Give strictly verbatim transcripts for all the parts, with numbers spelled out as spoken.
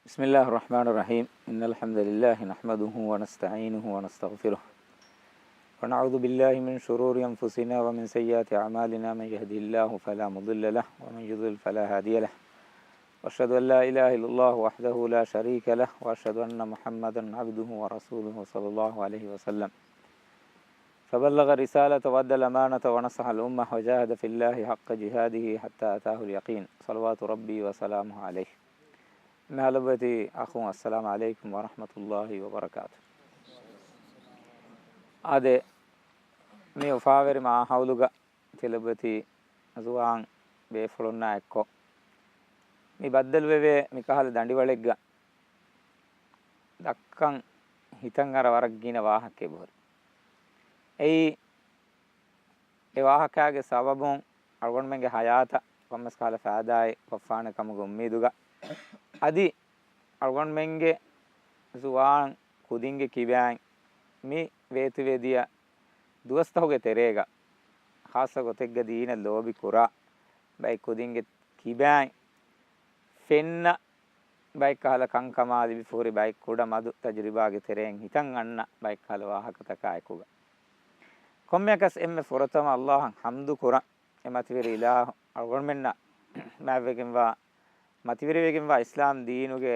بسم الله الرحمن الرحيم. إن الحمد لله نحمده ونستعينه ونستغفره، ونعوذ بالله من شرور أنفسنا ومن سيئات أعمالنا. من يهده الله فلا مضل له، ومن يضلل فلا هادي له. وأشهد أن لا إله إلا الله وحده لا شريك له، وأشهد أن محمدا عبده ورسوله، صلى الله عليه وسلم. فبلغ الرسالة وأدى الأمانة ونصح الأمة وجاهد في الله حق جهاده حتى أتاه اليقين. صلوات ربي وسلامه عليه. މި ހަލަބަތި އަޚުން، އައްސަލާމު ޢަލައިކުމް ވަރަޙްމަތުﷲި ވަބަރަކާތު. އާދެ، މި އުފާވެރި މާ ހައުލުގަ ތިލަބަތި ޒުވާން ބޭފުޅުންނާ އެއްކޮށް، މި ބައްދަލުވެވޭ މިކަހަލަ ދަނޑިވަޅެއްގަ ދައްކަން ހިތަށް އަރާ ވަރަށް ގިނަ ވާހަކައެއް ބުހުރި. އެއީ، އެ ވާހަކާގެ ސަބަބުން އަޅުގަނޑުމެންގެ ހަޔާތަށް ކޮންމެސް ކަހަލަ ފައިދާއެއް ކޮށްފާނެ ކަމުގެ އުއްމީދުގަ، އަދި އަޅުގަނޑުމެންގެ ޒުވާން ކުދިންގެ ކިބައިން މި ވޭތުވެދިޔަ ދުވަސްތަހުގެ ތެރޭގަ، ޚާއްޞަ ގޮތެއްގަ ދީނަށް ލޯބި ކުރާ ބައެއް ކުދިންގެ ކިބައިން ފެންނަ ބައެއް ކަހަލަ ކަންކަމާ ލިބިފަހުރި ބައެއް ކުޑަ މަދު ތަޖުރިބާގެ ތެރެއިން ހިތަށް އަންނަ ބައެއް ކަހަލަ ވާހަކަތަކާ އެކުގަ، ކޮންމެއަކަސް އެންމެ ފުރަތަމަ އައްލާހަށް ޙަމްދު ކުރަން، އެ މަތިވެރި އިލާހު އަޅުގަނޑުމެންނަށް މާތްވެގެންވާ، މަތިވެރިވެގެންވާ އިސްލާމް ދީނުގެ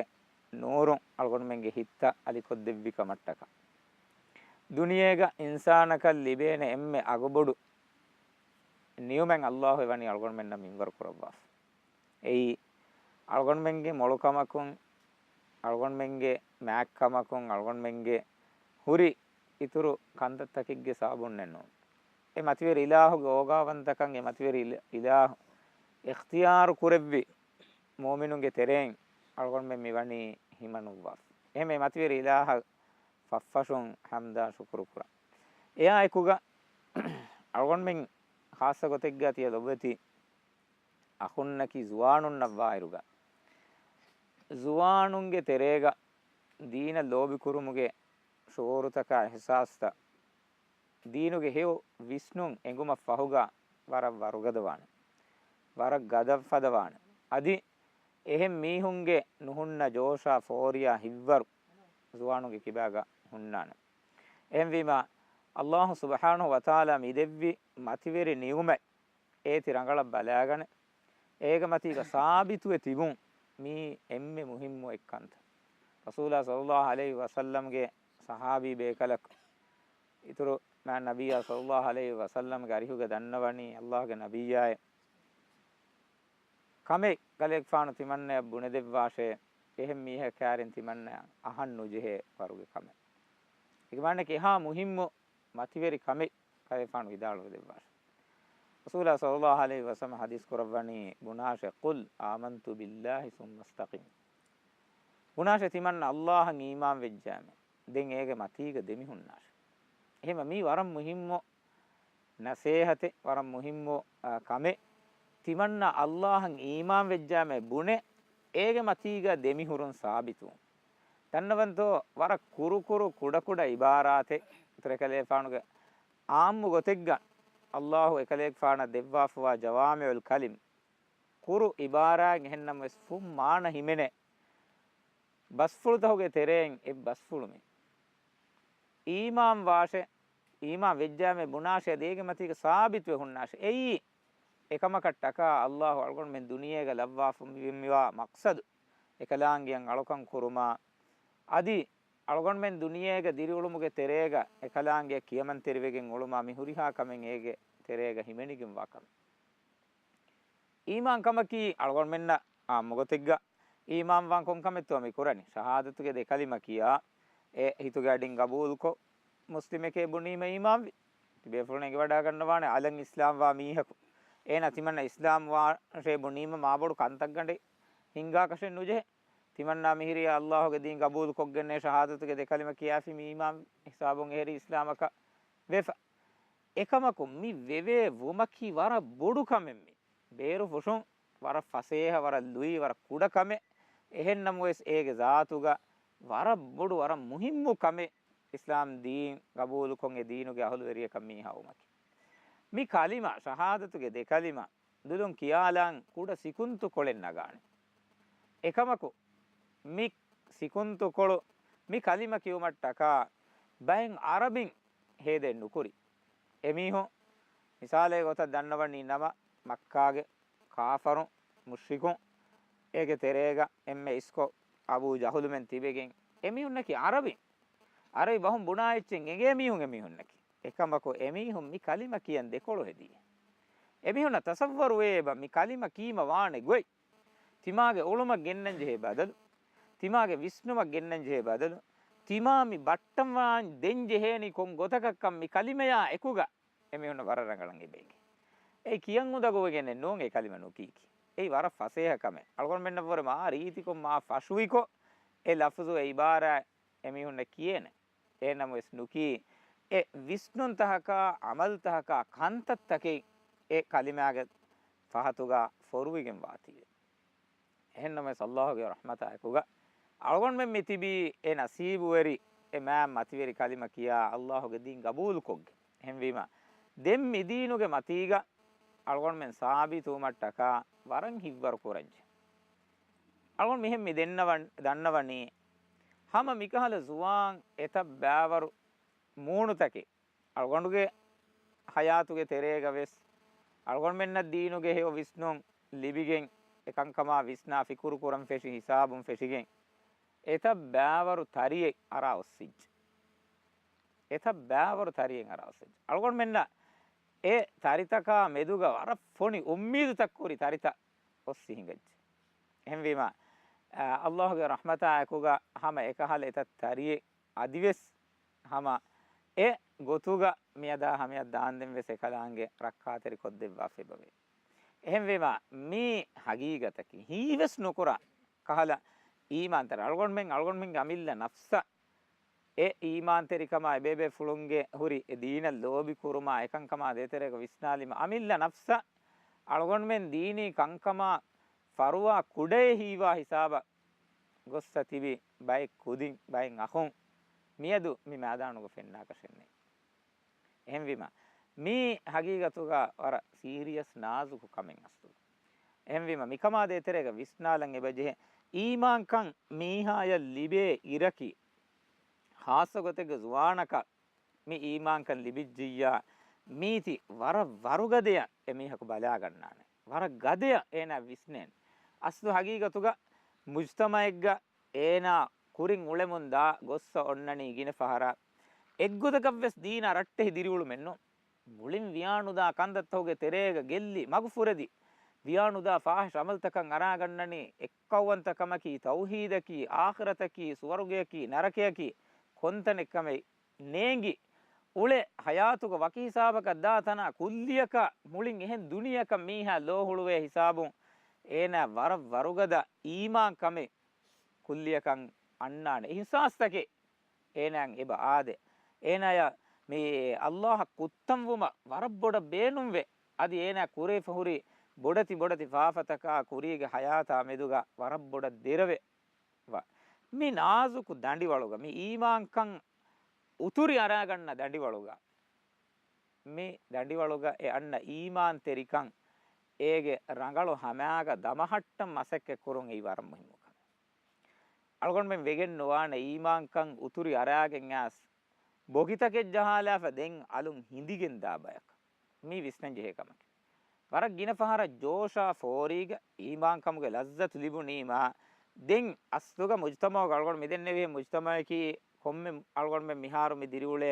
ނޫރުން އަޅުގަނޑުމެންގެ ހިތްތައް އަލިކޮށްދެއްވި ކަމަށްޓަކާ. ދުނިޔޭގަ އިންސާނަކަށް ލިބޭނެ އެންމެ އަގުބޮޑު ނިޢުމަތް އައްލާހު އެވަނީ އަޅުގަނޑުމެންނަށް މިންވަރު ކުރައްވާފަ. އެއީ، އަޅުގަނޑުމެންގެ މޮޅުކަމަކުން، އަޅުގަނޑުމެންގެ މާތްކަމަކުން، އަޅުގަނޑުމެންގެ ހުރި އިތުރު ކަންތައްތަކެއްގެ ސަބަބުންނެއް ނޫން. އެ މަތިވެރި އިލާހުގެ އޯގާވަންތަކަން އެ މަތިވެރި އިލާ-، އިލާހު އިޚްތިޔާރު ކުރެއްވި މުއުމިނުންގެ ތެރެއިން އަޅުގަނޑުމެން މިވަނީ ހިމަނުއްވާފަ. އެހެންވެ، މަތިވެރި އިލާހަށް ފަށްފަށުން ޙަމްދާ ޝުކުރު ކުރަން. އެއާ އެކުގަ އަޅުގަނޑުމެން ޚާއްޞަ ގޮތެއްގަ ތިޔަ ލޮބުވެތި އަޚުންނަކީ ޒުވާނުންނަށްވާއިރުގަ، ޒުވާނުންގެ ތެރޭގަ ދީނަށް ލޯބިކުރުމުގެ ޝުޢޫރުތަކާ އިޙްސާސްތައް، ދީނުގެ ހެޔޮ ވިސްނުން އެނގުމަށް ފަހުގަ ވަރަށް ވަރުގަދަވާނެ، ވަރަށް ގަދަފަދަވާނެ. އަދި އެހެން މީހުންގެ ނުހުންނަ ޖޯޝާ ފޯރިޔާ ހިތްވަރު ޒުވާނުންގެ ކިބާގަ ހުންނާނެ. އެހެންވީމާ، އައްލާހު ސުބްޙާނަހު ވަތަޢާލާ މިދެއްވި މަތިވެރި ނިޢުމަތް އޭތި ރަނގަޅަށް ބަލާގަނެ، އޭގެ މަތީގަ ސާބިތުވެ ތިބުން މީ އެންމެ މުހިއްމު އެއްކަންތައް. ރަސޫލާ ޞައްލައްލާހު ޢަލައިހި ވަސައްލަމްގެ ޞަޙާބީ ބޭކަލަކު، އިތުރު މާތް ނަބިއްޔާ ޞައްލައްލާހު ޢަލައިހި ވަސައްލަމްގެ އަރިހުގަ ދަންނަވަނީ އައްލާހުގެ ނަބިއްޔާއޭ، ކަމެއް ކަލޭގެފާނު ތިމަންނަޔަށް ބުނެދެއްވާށޭ، އެހެން މީހަކާއިރިން ތިމަންނަޔަށް އަހަން ނުޖެހޭ ވަރުގެ ކަމެއް. އޭގެ މާނައަކީ އެހާ މުހިއްމު މަތިވެރި ކަމެއް ކަލޭފާނު ވިދާޅުވެދެއްވާށޭ. ރަސޫލާ ޞައްލައްލާހު ޢަލައިހި ވަސައްލަމަ ޙަދީޘް ކުރައްވަނީ، ބުނާށޭ، "قل آمنت بالله ثم استقم." ބުނާށޭ، ތިމަންނަ އައްލާހަށް އީމާން ވެއްޖާމެ، ދެން އޭގެ މަތީގަ ދެމިހުންނާށޭ. އެހެންވީމަ މީ ވަރަށް މުހިއްމު ނަސޭހަތެއް، ވަރަށް މުހިއްމު، އާ، ކަމެއް. ތިމަންނަ އައްލާހަށް އީމާން ވެއްޖާމެ ބުނެ، އޭގެ މަތީގަ ދެމިހުރުން ސާބިތުވުން. ދަންނަވަންތޯ، ވަރަށް ކުރުކުރު ކުޑަކުޑަ އިބާރާތެއް އެކަލޭފާނުގެ އާއްމު ގޮތެއްގަ އައްލާހު އެކަލޭގެފާނަށް ދެއްވާފަވާ ޖަވާމިޢުލް ކަލިމް، ކުރު އިބާރާތް، އެހެންނަމަވެސް ފުން މާނަ ހިމެނޭ ބަސްފުޅުތަކުގެ ތެރެއިން އެއް ބަސްފުޅު މީ. އީމާން ވާށޭ، އީމާން ވެއްޖާމެ ބުނާށޭ، އަދި އޭގެ މަތީގަ ސާބިތުވެ ހުންނާށޭ. އެއީ އެކަމަކަށްޓަކާ އައްލާހު އަޅުގަނޑުމެން ދުނިޔޭގަ ލައްވާފަ މި-، މިވާ މަޤްޞަދު، އެކަލާނގެއަށް އަޅުކަން ކުރުމާ، އަދި އަޅުގަނޑުމެން ދުނިޔޭގަ ދިރިއުޅުމުގެ ތެރޭގަ އެކަލާނގެއަށް ކިޔަމަންތެރިވެގެން އުޅުމާ، މި ހުރިހާ ކަމެއް އޭގެ ތެރޭގަ ހިމެނިގެންވާ ކަމެއް. އީމާން ކަމަކީ އަޅުގަނޑުމެންނަށް އާއްމުގޮތެއްގަ އީމާންވާން ކޮން ކަމެއްތޯ މި ކުރަނީ؟ ޝަހާދަތުގެ ދެ ކަލިމަ ކިޔާ، އެ ހިތުގެ އަޑިން ގަބޫލުކޮށް، މުސްލިމެކޭ ބުނީމަ އީމާންވި. ތިބޭފުޅުން އެނގިވަޑައިގަންނަވާނެ، އަލަށް އިސްލާމްވާ މީހަކު އޭނާ ތިމަންނަ އިސްލާމްވާށޭ ބުނީމަ މާބޮޑު ކަންތައްގަނޑެއް ހިންގާކަށެއް ނުޖެހޭ. ތިމަންނާ މިހިރީ އައްލާހުގެ ދީން ގަބޫލުކޮށްގެންނޭ ޝަހާދަތުގެ ދެ ކަލިމަ ކިޔާފި މި އީމާން ހިސާބުން އެހެރީ އިސްލާމަކަށް ވެފަ. އެކަމަކު މި ވެވޭ ވުމަކީ ވަރަށް ބޮޑު ކަމެއް މީ. ބޭރު ފުށުން ވަރަށް ފަސޭހަ، ވަރަށް ލުއި، ވަރަށް ކުޑަ ކަމެއް. އެހެން ނަމަވެސް އޭގެ ޒާތުގަ ވަރަށް ބޮޑު، ވަރަށް މުހިއްމު ކަމެއް. އިސްލާމް ދީން ގަބޫލުކޮށް އެ ދީނުގެ އަހުލުވެރިޔަކަށް މީހާ ވުމަކީ. މި ކަލިމަ، ޝަހާދަތުގެ ދެ ކަލިމަ ދުލުން ކިޔާލާން ކުޑަ ސިކުންތު ކޮޅެއް ނަގާނެ. އެކަމަކު، މި ސިކުންތުކޮޅު މި ކަލިމަ ކިޔުމަށްޓަކާ ބައެއް އަރަބިން ހޭދައެއް ނުކުރި. އެމީހުން މިސާލެއް ގޮތަށް ދަންނަވަނީ ނަމަ މައްކާގެ ކާފަރުން، މުޝްރިކުން، އޭގެ ތެރޭގަ އެންމެ އިސްކޮށް އަބޫ ޖަހުލުމެން ތިބެގެން އެމީހުންނަކީ އަރަބިން. އަރަބި ބަހުން ބުނާ އެއްޗެއް އެނގޭ މީހުން އެމީހުންނަކީ. އެކަމަކު އެމީހުން މި ކަލިމަ ކިޔަން ދެކޮޅު ހެދީ. އެމީހުންނަށް ތަސައްވަރުވޭ އެބަ މި ކަލިމަ ކީމަ ވާނެ ގޮތް. ތިމާގެ އުޅުމަށް ގެންނަން ޖެހޭ ބަދަލު، ތިމާގެ ވިސްނުމަށް ގެންނަން ޖެހޭ ބަދަލު، ތިމާ މި ބައްޓަންވާން ދެން ޖެހޭނީ ކޮން ގޮތަކަށްކަން މި ކަލިމަޔާ އެކުގަ އެމީހުންނަށް ވަރަށް ރަނގަޅަށް އެބައެނގޭ. އެ ކިޔަން އުނދަގޫވެގެންނެއް ނޫން އެ ކަލިމަ ނުކީކީ. އެއީ ވަރަށް ފަސޭހަ ކަމެއް. އަޅުގަނޑުމެންނަށްވުރެ މާ ރީތިކޮށް މާ ފަށުވިކޮށް އެ ލަފުޒު އެ އިބާރާތް އެމީހުންނަށް ކިޔޭނެ. އެހެންނަމަވެސް ނުކީ އެ ވިސްނުންތަހަކާ، ޢަމަލުތަހަކާ، ކަންތައްތަކެއް އެ ކަލިމާގެ ފަހަތުގަ ފޮރުވިގެން ވާތީވެ. އެހެންނަމަވެސް އައްލާހުގެ ރަޙްމަތާ އެކުގަ އަޅުގަނޑުމެން މި ތިބީ އެ ނަސީބުވެރި، އެ މާތް މަތިވެރި ކަލިމަ ކިޔާ އައްލާހުގެ ދީން ގަބޫލުކޮށްގެން. އެހެންވީމަ، ދެން މި ދީނުގެ މަތީގަ އަޅުގަނޑުމެން ސާބިތުވުމަށްޓަކާ ވަރަށް ހިތްވަރު ކުރަންޖެހޭ. އަޅުގަނޑު މިހެން މި ދެންނަވަން-، ދަންނަވަނީ، ހަމަ މިކަހަލަ ޒުވާން އެތައް ބައިވަރު މޫނުތަކެއް އަޅުގަނޑުގެ ޙަޔާތުގެ ތެރޭގަ ވެސް އަޅުގަނޑުމެންނަށް ދީނުގެ ހެޔޮ ވިސްނުން ލިބިގެން، އެކަންކަމާ ވިސްނާ ފިކުރު ކުރަން ފެށި، ހިސާބުން ފެށިގެން، އެތައް ބައިވަރު ތަރިއެއް އަރާ އޮއްސިއްޖެ. އެތައް ބައިވަރު ތަރިއެއް އަރާ އޮއްސިއްޖެ. އަޅުގަނޑުމެންނަށް އެ ތަރިތަކާ މެދުގަ ވަރަށް ފޮނި އުއްމީދުތައް ކުރި ތަރިތައް އޮއްސި ހިނގައްޖެ. އެހެންވީމަ، އަ، އައްލާހުގެ ރަޙްމަތާ އެކުގަ ހަމަ އެކަހަލަ އެތައް ތަރިއެއް އަދިވެސް ހަމަ އެ ގޮތުގަ މިއަދާ ހަމަޔަށް ދާންދެން ވެސް އެކަލާނގެ ރައްކާތެރި ކޮށްދެއްވާފައި އެބަވޭ. އެހެންވީމަ، މީ ހަގީގަތަކީ ހީވެސް ނުކުރާ ކަހަލަ އީމާންތެރި އަޅުގަނޑުމެން، އަޅުގަނޑުމެންގެ އަމިއްލަ ނަފްސަށް އެ އީމާންތެރިކަމާ އެބޭބޭފުޅުންގެ ހުރި އެ ދީނަށް ލޯބި ކުރުމާ އެކަންކަމާ ދޭތެރޭގަ ވިސްނާލީމަ، އަމިއްލަ ނަފްސަށް އަޅުގަނޑުމެން ދީނީ ކަންކަމާ ފަރުވާ ކުޑައެއް ހީވާ ހިސާބަށް ގޮއްސަ ތިބި ބައެއް ކުދިން، ބައެއް އަޚުން މިއަދު މި މައިދާނުގަ ފެންނާކަށެއް ނެތް. އެހެންވީމަ، މީ ހަގީގަތުގަ ވަރަށް ސީރިއަސް ނާޒުކު ކަމެއް އަސްލު. އެހެންވީމަ، މިކަމާ ދޭތެރޭގަ ވިސްނާލަން އެބަޖެހޭ، އީމާންކަން މީހާޔަށް ލިބޭ އިރަކީ، ޚާއްޞަ ގޮތެއްގެ ޒުވާނަކަށް މި އީމާންކަން ލިބިއްޖިއްޔާ، މީތި ވަރަށް ވަރުގަދަޔަށް އެމީހަކު ބަލާގަންނާނެ. ވަރަށް ގަދަޔަށް އޭނާ ވިސްނޭނެ. އަސްލު ހަގީގަތުގަ މުޖްތަމައެއްގަ އޭނާ ކުރިން އުޅެމުން ދާ ގޮއްސަ އޮންނަނީ ގިނަ ފަހަރަށް އެއްގޮތަކަށްވެސް ދީނާ ރައްޓެހި ދިރިއުޅުމެއް ނޫން. މުޅިން ވިޔާނުދާ ކަންތައްތަކުގެ ތެރޭގަ ގެއްލި މަގު ފުރެދި، ވިޔާނުދާ ފާހިޝް ޢަމަލުތަކަށް އަރާގަންނަނީ، އެއްކައުވަންތަ ކަމަކީ ތައުޙީދަކީ، އާޚިރަތަކީ، ސުވަރުގެޔަކީ، ނަރަކަޔަކީ، ކޮންތަނެއްކަމެއް ނޭނގި، އުޅެ ހަޔާތުގަ ވަކި ހިސާބަކަށް ދާ ތަނާ ކުއްލިއަކަށް މުޅިން އެހެން ދުނިޔެއަކަށް މީހާ ލޯ ހުޅުވޭ ހިސާބުން އޭނާ ވަރަށް ވަރުގަދަ އީމާން ކަމެއް ކުއްލިއަކަށް އަންނާނެ. އިޙްސާސްތަކެއް އޭނާއަށް އެބަ އާދޭ. އޭނާޔަށް މި އައްލާހަށް ކުއްތަންވުމަށް ވަރަށް ބޮޑަށް ބޭނުންވެ، އަދި އޭނާ ކުރެވިފަ ހުރި ބޮޑެތި ބޮޑެތި ފާފަތަކާ ކުރީގެ ހަޔާތާ މެދުގަ ވަރަށް ބޮޑަށް ދެރަވެ ވާ. މި ނާޒުކު ދަނޑިވަޅުގަ، މި އީމާންކަން އުތުރި އަރާގަންނަ ދަނޑިވަޅުގަ، މި ދަނޑިވަޅުގަ އެ އަންނަ އީމާންތެރިކަން އޭގެ ރަނގަޅު ހަމާގަ ދަމަހައްޓަން މަސައްކަތް ކުރުން އެއީ ވަރަށް މުހިއްމު ކަމެއް. އަޅުގަނޑުމެން ވެގެން ނުވާނެ އީމާންކަން އުތުރި އަރާގެން އައިސް ބޮގިތަކެއް ޖަހާލާފަ ދެން އަލުން ހިނދިގެން ދާ ބަޔަކަށް. މީ ވިސްނަން ޖެހޭ ކަމަކީ. ވަރަށް ގިނަ ފަހަރަށް ޖޯޝާ ފޯރީގަ އީމާންކަމުގެ ލައްޒަތު ލިބުނީމާ، ދެން އަސްލުގަ މުޖްތަމަޢުގަ އަޅުގަނޑު މިދެންނެވިހެން މުޖްތަމަޢަކީ ކޮންމެ އަޅުގަނޑުމެން މިހާރު މި ދިރިއުޅޭ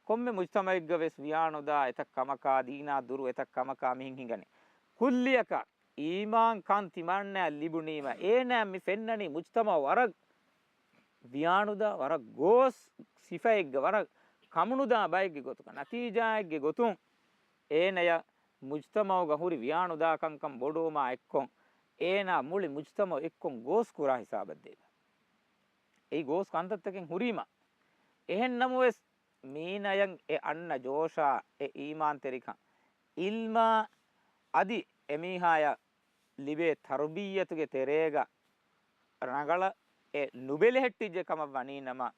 ކޮންމެ މުޖްތަމަޢެއްގަ ވެސް ވިޔާނުދާ އެތައް ކަމަކާ، ދީނާ ދުރު އެތައް ކަމަކާ މިހެން ހިނގަނީ. ކުއްލިއަކަށް އީމާންކަން ތިމާންނައަށް ލިބުނީމަ، އޭނާ މި ފެންނަނީ މުޖްތަމަޢު ވަރަށް ވިޔާނުދާ، ވަރަށް ގޯސް ސިފައެއްގަ، ވަރަށް ކަމުނުދާ ބައެއްގެ ގޮތުގަ، ނަތީޖާއެއްގެ ގޮތުން އޭނަޔަށް މުޖްތަމަޢުގަ ހުރި ވިޔާނުދާކަންކަން ބޮޑުވުމާ އެއްކޮށް، އޭނާ މުޅި މުޖްތަމަޢު އެއްކޮށް ގޯސް ކުރާ ހިސާބަށް ދޭބަ. އެއީ ގޯސް ކަންތައްތަކެއް ހުރީމަ. އެހެން ނަމަވެސް، މީނަޔަށް އެ އަންނަ ޖޯޝާ، އެ އީމާންތެރިކަން، އިލްމާ އަދި އެމީހާޔަށް ލިބޭ ތަރުބިއްޔަތުގެ ތެރޭގަ ރަނގަޅަށް އެ ނުބެލެހެއްޓިއްޖެ ކަމަށް ވަނީ ނަމަ،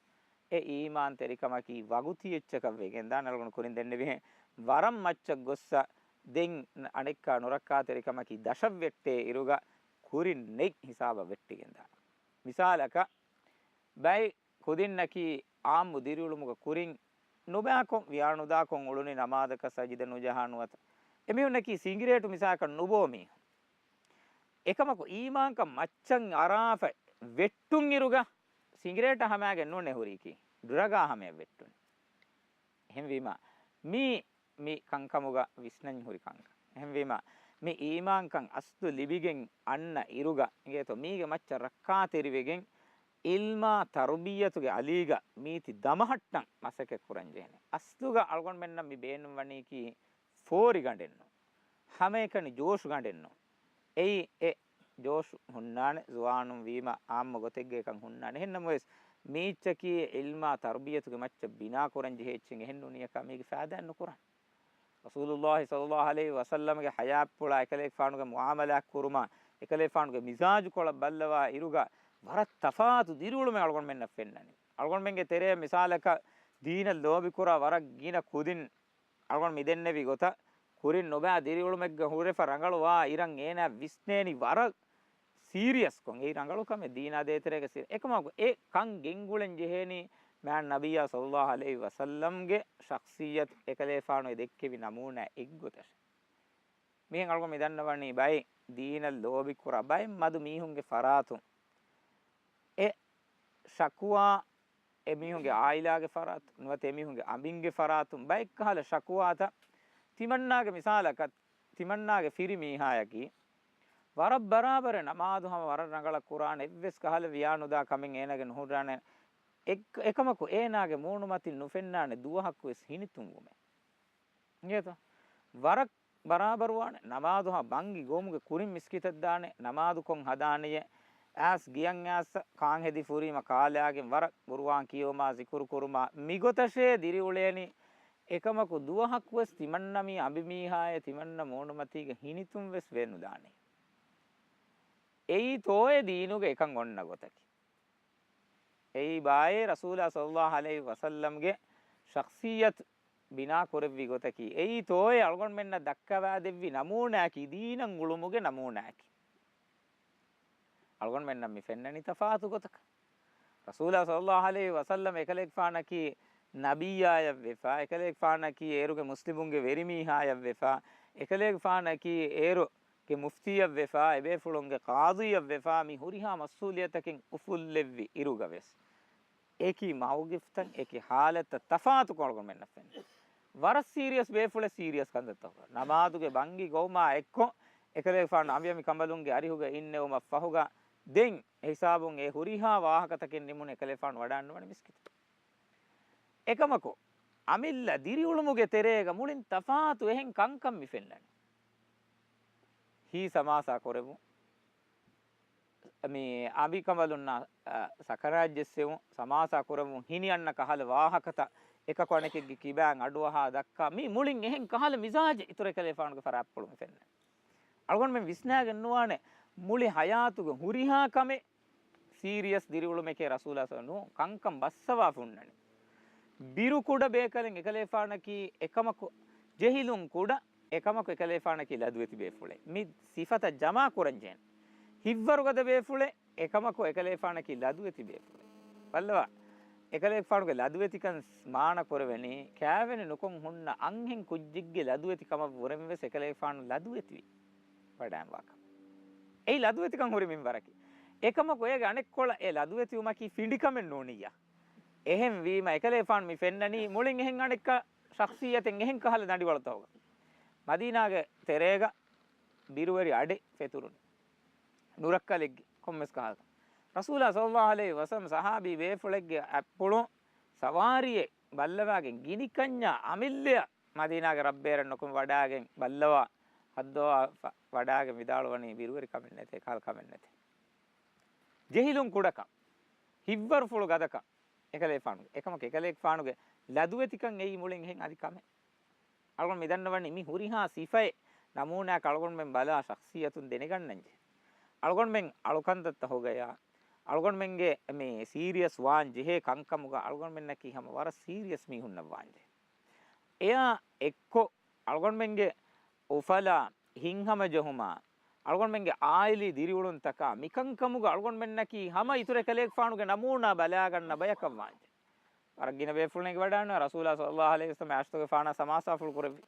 އެ އީމާންތެރިކަމަކީ ވަގުތީ އެއްޗަކަށް ވެގެންދާނެ. އަޅުގަނޑު ކުރިން ދެންނެވިހެން ވަރަށް މައްޗަށް ގޮއްސަ، ދެން އަނެއްކާ ނުރައްކާތެރިކަމަކީ ދަށަށް ވެއްޓޭ އިރުގަ ކުރިން ނެތް ހިސާބަށް ވެއްޓިގެންދާނެ. މިސާލަކަށް، ބައެއް ކުދިންނަކީ އާއްމު ދިރިއުޅުމުގެ ކުރިން ނުބައިކޮށް، ވިޔާނުދާކޮށް އުޅުނީ ނަމާދަކަށް ސަޖިދަ ނުޖަހާ ނުވަތަ. އެމީހުންނަކީ ސިނގިރޭޓު މިސާލަކަށް ނުބޯ މީހުން. އެކަމަކު އީމާންކަން މައްޗަށް އަރާފަ ވެއްޓުން އިރުގަ ސިނގިރޭޓަށް ހަމައިގެން ނޫނޭ ހުރީކީ. ޑްރަގާ ހަމަޔަށް ވެއްޓުން. އެހެންވީމަ، މީ، މި ކަންކަމުގަ ވިސްނަން ހުރި ކަންކަން. އެހެންވީމަ، މި އީމާންކަން އަސްލު ލިބިގެން އަންނަ އިރުގަ އިނގޭތޯ، މީގެ މައްޗަށް ރައްކާތެރިވެގެން، އިލްމާ ތަރުބިއްޔަތުގެ އަލީގަ މީތި ދަމަހައްޓަން މަސައްކަތް ކުރަން ޖެހޭނެ. އަސްލުގަ އަޅުގަނޑުމެންނަށް މި ބޭނުންވަނީކީ ފޯރިގަނޑެއްނު، ހަމައެކަނި ޖޯޝު ގަނޑެއްނު. އެއީ އެ ޖޯޝު ހުންނާނެ، ޒުވާނުން ވީމަ އާއްމު ގޮތެއްގައިކަން ހުންނާނެ. އެހެންނަމަވެސް، މީއްޗަކީ އިލްމާ ތަރުބިއްޔަތުގެ މައްޗަށް ބިނާ ކުރަން ޖެހޭ އެއްޗެއް އެހެން ނޫނިއްޔާ މީގެ ފައިދާއެއް ނުކުރާނެ. ރަސޫލުﷲ ޞައްލަﷲ ޢަލައިހި ވަސައްލަމްގެ ޙަޔާތްޕުޅާ އެކަލޭގެފާނުގެ މުޢާމަލާތް ކުރުމާ، އެކަލޭގެފާނުގެ މިޒާޖުކޮޅަށް ބައްލަވާ އިރުގަ ވަރަށް ތަފާތު ދިރިއުޅުމެއް އަޅުގަނޑުމެންނަށް ފެންނަނީ. އަޅުގަނޑުމެންގެ ތެރޭ މިސާލަކަށް ދީނަށް ލޯބިކުރާ ވަރަށް ގިނަ ކުދިން އަޅުގަނޑު މިދެންނެވި ގޮތަށް، ކުރިން ނުބައި ދިރިއުޅުމެއްގަ ހުރެފަ ރަނގަޅުވާ އިރަށް އޭނާ ވިސްނޭނީ ވަރަށް ސީރިއަސްކޮށް. އެއީ ރަނގަޅު ކަމެއް ދީނާ ދޭތެރޭގަ ސީރި-، އެކަމަކު އެ ކަން ގެންގުޅެން ޖެހޭނީ މާތް ނަބިއްޔާ ޞައްލަﷲ ޢަލައިހި ވަސައްލަމްގެ ޝަޚްޞިއްޔަތު އެކަލޭފާނު އެ ދެއްކެވި ނަމޫނާ އެއްގޮތަށް. މިހެން އަޅުގަނޑު މިދަންނަވަނީ ބައެއް ދީނަށް ލޯބިކުރާ ބައެއް މަދު މީހުންގެ ފަރާތުން އެ ޝަކުވާ އެމީހުންގެ އާއިލާގެ ފަރާތުން ނުވަތަ އެމީހުންގެ އަނބިންގެ ފަރާތުން ބައެއްކަހަލަ ޝަކުވާތައް ތިމަންނާގެ މިސާލަކަށް ތިމަންނާގެ ފިރިމީހާޔަކީ ވަރަށް ބަރާބަރަށް ނަމާދު ހަމަ ވަރަށް ރަނގަޅަށް ކުރާނެ، އެއްވެސް ކަހަލަ ވިޔާނުދާ ކަމެއް އޭނާގެ ނުހުރާނެ. އެއް-، އެކަމަކު އޭނާގެ މޫނުމަތިން ނުފެންނާނެ ދުވަހަކުވެސް ހިނިތުންވުމެއް. އިނގޭތޯ؟ ވަރަށް ބަރާބަރުވާނެ. ނަމާދު ހަ ބަންގި ގޮވުމުގެ ކުރިން މިސްކިތަށް ދާނެ، ނަމާދުކޮށް ހަދާނެޔޭ. އައިސް ގިޔަން އައިސް ކާން ހެދި ފުރީމަ ކާލާގެން ވަރަށް ޤުރުއާން ކިޔެވުމާ ޒިކުރު ކުރުމާ މިގޮތަށޭ ދިރިއުޅޭނީ. އެކަމަކު ދުވަހަކުވެސް ތިމަންނަ މީ އަނބިމީހާއޭ ތިމަންނަ މޫނުމަތީގަ ހިނިތުންވެސް ވެއްނުދާނެ. އެއީތޯއޭ ދީނުގަ އެކަން އޮންނަ ގޮތަކީ. އެއީ ބާއޭ ރަސޫލާ ޞައްލަﷲ ޢަލައިހި ވަސައްލަމްގެ ޝަޚްޞިއްޔަތު ބިނާ ކުރެއްވި ގޮތަކީ. އެއީތޯއޭ އަޅުގަނޑުމެންނަށް ދައްކަވާދެއްވި ނަމޫނާއަކީ، ދީނަށް އުޅުމުގެ ނަމޫނާއަކީ. އަޅުގަނޑުމެންނަށް މި ފެންނަނީ ތަފާތު ގޮތަކަށް. ރަސޫލާ ޞައްލަﷲ ޢަލައިހި ވަސައްލަމް އެކަލޭގެފާނަކީ ނަބިއްޔާޔަށްވެފާ، އެކަލޭގެފާނަކީ އޭރުގެ މުސްލިމުންގެ ވެރިމީހާޔަށްވެފާ، އެކަލޭގެފާނަކީ އޭރު ގެ މުފްތީއަށްވެފާ، އެބޭފުޅުންގެ ޤާޟީއަށްވެފާ، މި ހުރިހާ މަސްއޫލިއްޔަތަކެއް އުފުއްލެއްވި އިރުގަވެސް، އެކި މައުގިފްތައް، އެކި ޙާލަތްތައް ތަފާތުކޮށް އަޅުގަނޑުމެންނަށް ފެންނަ. ވަރަށް ސީރިއަސް ބޭފުޅެއް ސީރިއަސް ކަންތައްތަކުގަ. ނަމާދުގެ ބަންގި ގޮވުމާ އެއްކޮށް، އެކަލޭގެފާނު އަނބިއަނބި ކަނބަލުންގެ އަރިހުގަ އިންނެވުމަށް ފަހުގަ، ދެން އެ ހިސާބުން އެ ހުރިހާ ވާހަކަތަކެއް ނިމުނު އެކަލޭގެފާނު ވަޑާންނަވަނީ މިސްކިތަށް. އެކަމަކު، އަމިއްލަ ދިރިއުޅުމުގެ ތެރޭގަ މުޅިން ތަފާތު އެހެން ކަންކަން މި ފެންނަނީ. ހީސް ހަމާސާ ކުރެވުން، މި އަނބިކަނބަލުންނާ، އަ، ސަކަރާތް ޖެއްސެވުން، ހަމާސާ ކުރެވުން، ހިނިއަންނަ ކަހަލަ ވާހަކަތައް އެކަކު އަނެކެއްގެ ކިބައިން އަޑުއަހާ ދައްކާ، މި މުޅިން އެހެން ކަހަލަ މިޒާޖެއް އިތުރު އެކަލޭފާނުގެ ފަރާތްޕުޅު މި ފެންނަނީ. އަޅުގަނޑުމެން ވިސްނާގެން ނުވާނެ، މުޅި ހަޔާތުގެ ހުރިހާ ކަމެއް ސީރިއަސް ދިރިއުޅުމެކޭ ރަސޫލާ ސަ-، ނޫން، ކަންކަން ބައްސަވާފަ ހުންނަނީ. ބިރު ކުޑަ ބޭކަލެއް އެކަލޭފާނަކީ އެކަމަކު، ޖެހިލުން ކުޑަ އެކަމަކު އެކަލޭފާނަކީ ލަދުވެތި ބޭފުޅެއް. މި ސިފަތައް ޖަމާ ކުރަން ޖެހޭނެ. ހިތްވަރުގަދަ ބޭފުޅެއް އެކަމަކު އެކަލޭފާނަކީ ލަދުވެތި ބޭފުޅެއް. ބައްލަވާ، އެކަލޭފާނުގެ ލަދުވެތިކަން މާނަ ކުރެވެނީ، ކާވެނި ނުކޮށް ހުންނަ އަންހެން ކުއްޖެއްގެ ލަދުވެތި ކަމަށް ވުރެން ވެސް އެކަލޭފާނު ލަދުވެތިވި ވަޑާންވާކަމަށް. އެއީ ލަދުވެތިކަން ހުރި މިންވަރަކީ. އެކަމަކު އޭގެ އަނެއްކޮޅަށް އެ ލަދުވެތިވުމަކީ ފިނޑިކަމެއް ނޫނިއްޔާ. އެހެން ވީމަ އެކަލޭފާނު މި ފެންނަނީ މުޅިން އެހެން އަނެއްކާ ޝަޚްޞިއްޔަތެއް އެހެން ކަހަލަ ދަނޑިވަޅުތަކުގަ. މަދީނާގެ ތެރޭގަ ބިރުވެރި އަޑެއް ފެތުރުނު. ނުރައްކަލެއްގެ ކޮންމެސް ކަހަލަ. ރަސޫލާ ޞައްލަﷲ ޢަލައިހި ވަސައްލަމް ޞަޙާބީ ބޭފުޅެއްގެ އަތްޕުޅު ސަވާރިއެއް ބައްލަވާގެން ގިނިކަންޏާ އަމިއްލަޔަށް މަދީނާގެ ރަށްބޭރަށް ނުކުމެ ވަޑާގެން ބައްލަވާ ހައްދަވާ ފަ-، ވަޑާގެން ވިދާޅުވަނީ ބިރުވެރި ކަމެއް ނެތޭ، ކަހަލަ ކަމެއް ނެތޭ. ޖެހިލުން ކުޑަކަން، ހިތްވަރުފުޅު ގަދަކަން އެކަލޭފާނުގެ. އެކަމަކު އެކަލޭގެފާނުގެ ލަދުވެތިކަން އެއީ މުޅިން އެހެން އަދި ކަމެއް. އަޅުގަނޑު މިދަންނަވަނީ މި ހުރިހާ ސިފައެއް ނަމޫނާއަކަށް އަޅުގަނޑުމެން ބަލާ ޝަޚްޞިއްޔަތުން ދެނެގަންނަންޖެހޭ. އަޅުގަނޑުމެން އަޅުކަންތައްތަކުގަޔާ، އަޅުގަނޑުމެންގެ މި ސީރިއަސް ވާން ޖެހޭ ކަންކަމުގަ އަޅުގަނޑުމެންނަކީ ހަމަ ވަރަށް ސީރިއަސް މީހުންނަށް ވާންޖެހޭ. އެއާ އެއްކޮށް އަޅުގަނޑުމެންގެ އުފަލާ، ހިތްހަމަޖެހުމާ، އަޅުގަނޑުމެންގެ އާއިލީ ދިރިއުޅުންތަކާ މިކަންކަމުގަ އަޅުގަނޑުމެންނަކީ ހަމަ އިތުރު އެކަލޭގެފާނުގެ ނަމޫނާ ބަލާގަންނަ ބަޔަކަށް ވާންޖެ. ވަރަށް ގިނަ ބޭފުޅުން އެނގިވަޑާންވާ ރަސޫލާ ޞައްލައްލާހު ޢަލައިހި ވަސައްލަމަ އާއިޝަތުގެފާނާ ސަމާސާފުޅު ކުރެއްވި.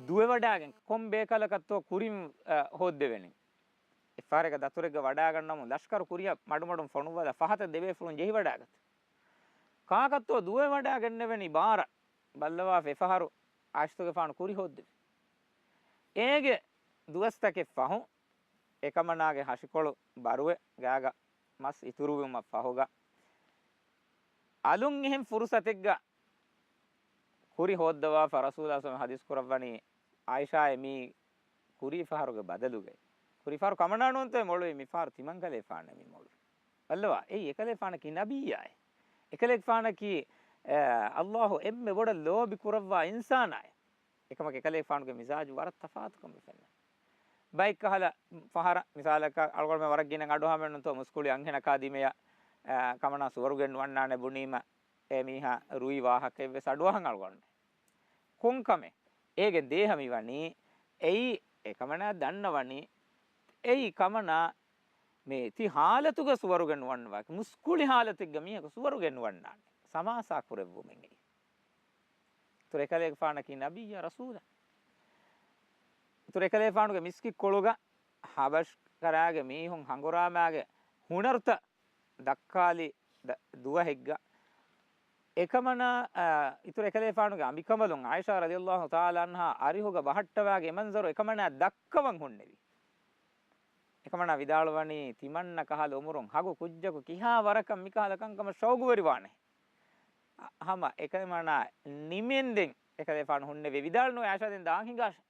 ދުވެވަޑާގެން ކޮން ބޭކަލަކަށްތޯ ކުރިން، އަ، ހޯއްދެވެނީ. އެއްފަހަރެއްގަ ދަތުރެއްގަ ވަޑާގަންނަމުން ލަޝްކަރު ކުރިއަށް މަޑުމަޑުން ފޮނުއްވާލާ ފަހަތަށް ދެބޭފުޅުން ޖެހިވަޑާގަތީ. ކާކަށްތޯ ދުވެވަޑާގެންނެވެނީ ބާރަށް ބައްލަވާފަ އެފަހަރު އާއިޝަތުގެފާނު ކުރި ހޯއްދެވި. އޭގެ ދުވަސްތަކެއް ފަހު، އެކަމަނާގެ ހަށިކޮޅު ބަރުވެ ގާގަ މަސް އިތުރުވުމަށް ފަހުގަ، އަލުން އެހެން ފުރުސަތެއްގަ ކުރި ހޯއްދަވާފަ ރަސޫލާ ސަމ ހަދީސް ކުރައްވަނީ އާއިޝާއޭ މީ ކުރީ ފަހަރުގެ ބަދަލުގައި. ކުރީ ފަހަރު ކަމަނާނޫންތޯ މޮޅުވީ މި ފަހަރު ތިމަންކަލޭފާނެ މި މޮޅުވީ. ބައްލަވާ، އެއީ އެކަލޭފާނަކީ ނަބިއްޔާއޭ. އެކަލޭފާނަކީ، އަ، ﷲ އެންމެ ބޮޑަށް ލޯބި ކުރައްވާ އިންސާނާއޭ. އެކަމަކު އެކަލޭފާނުގެ މިޒާޖު ވަރަށް ތަފާތުކަމެއް ފެންނަ. ބައެއްކަހަލަ ފަހަރަށް މިސާލަކަށް އަޅުގަނޑުމެން ވަރަށް ގިނަ އަޑުއަހަމެއްނުތޯ މުސްކުޅި އަންހެނަކާ ދިމެޔަށް، އަ، ކަމަނާ ސުވަރުގެ ނުވަންނާނެ ބުނީމަ އެ މީހާ ރުއި ވާހަކައެއްވެސް އަޑުއަހަން އަޅުގަނޑުމެން. ކޮންކަމެއް؟ އޭގެ ދޭހަ މިވަނީ، އެއީ އެކަމަނާ ދަންނަވަނީ، އެއީ ކަމަނާ މި ތި ހާލަތުގަ ސުވަރުގެ ނުވަންނަވާކި، މުސްކުޅި ހާލަތެއްގަ މީހަކު ސުވަރުގެ ނުވަންނާނެ. ސަމާސާ ކުރެއްވުމެއް އެއީ. އިތުރު އެކަލޭގެފާނަކީ ނަބިއްޔާ ރަސޫލާ. އިތުރު އެކަލޭގެފާނުގެ މިސްކިތްކޮޅުގަ ހަބަޝްކަރާގެ މީހުން ހަނގުރާމާގެ ހުނަރުތައް ދައްކާލި ދަ-، ދުވަހެއްގަ އެކަމަނާ، އާ، އިތުރު އެކަލޭފާނުގެ އަނބިކަނބަލުން އާއިޝާ ރަޟިޔަﷲ ތަޢާލާ ޢަންހާ އަރިހުގަ ބަހައްޓަވާގެ އެ މަންޒަރު އެކަމަނާ ދައްކަވަން ހުންނެވި. އެކަމަނާ ވިދާޅުވަނީ، ތިމަންނަ ކަހަލަ އުމުރުން ހަގު ކުއްޖަކު ކިހާ ވަރަކަށް މިކަހަލަ ކަންކަމަށް ޝައުގުވެރިވާނެ. ހަމަ އެކަމަނާ ނިމެންދެން އެކަލޭފާނު ހުންނެވި. ވިދާޅުނުވެ އާއިޝާ ދެން ދާން ހިނގާށޭ.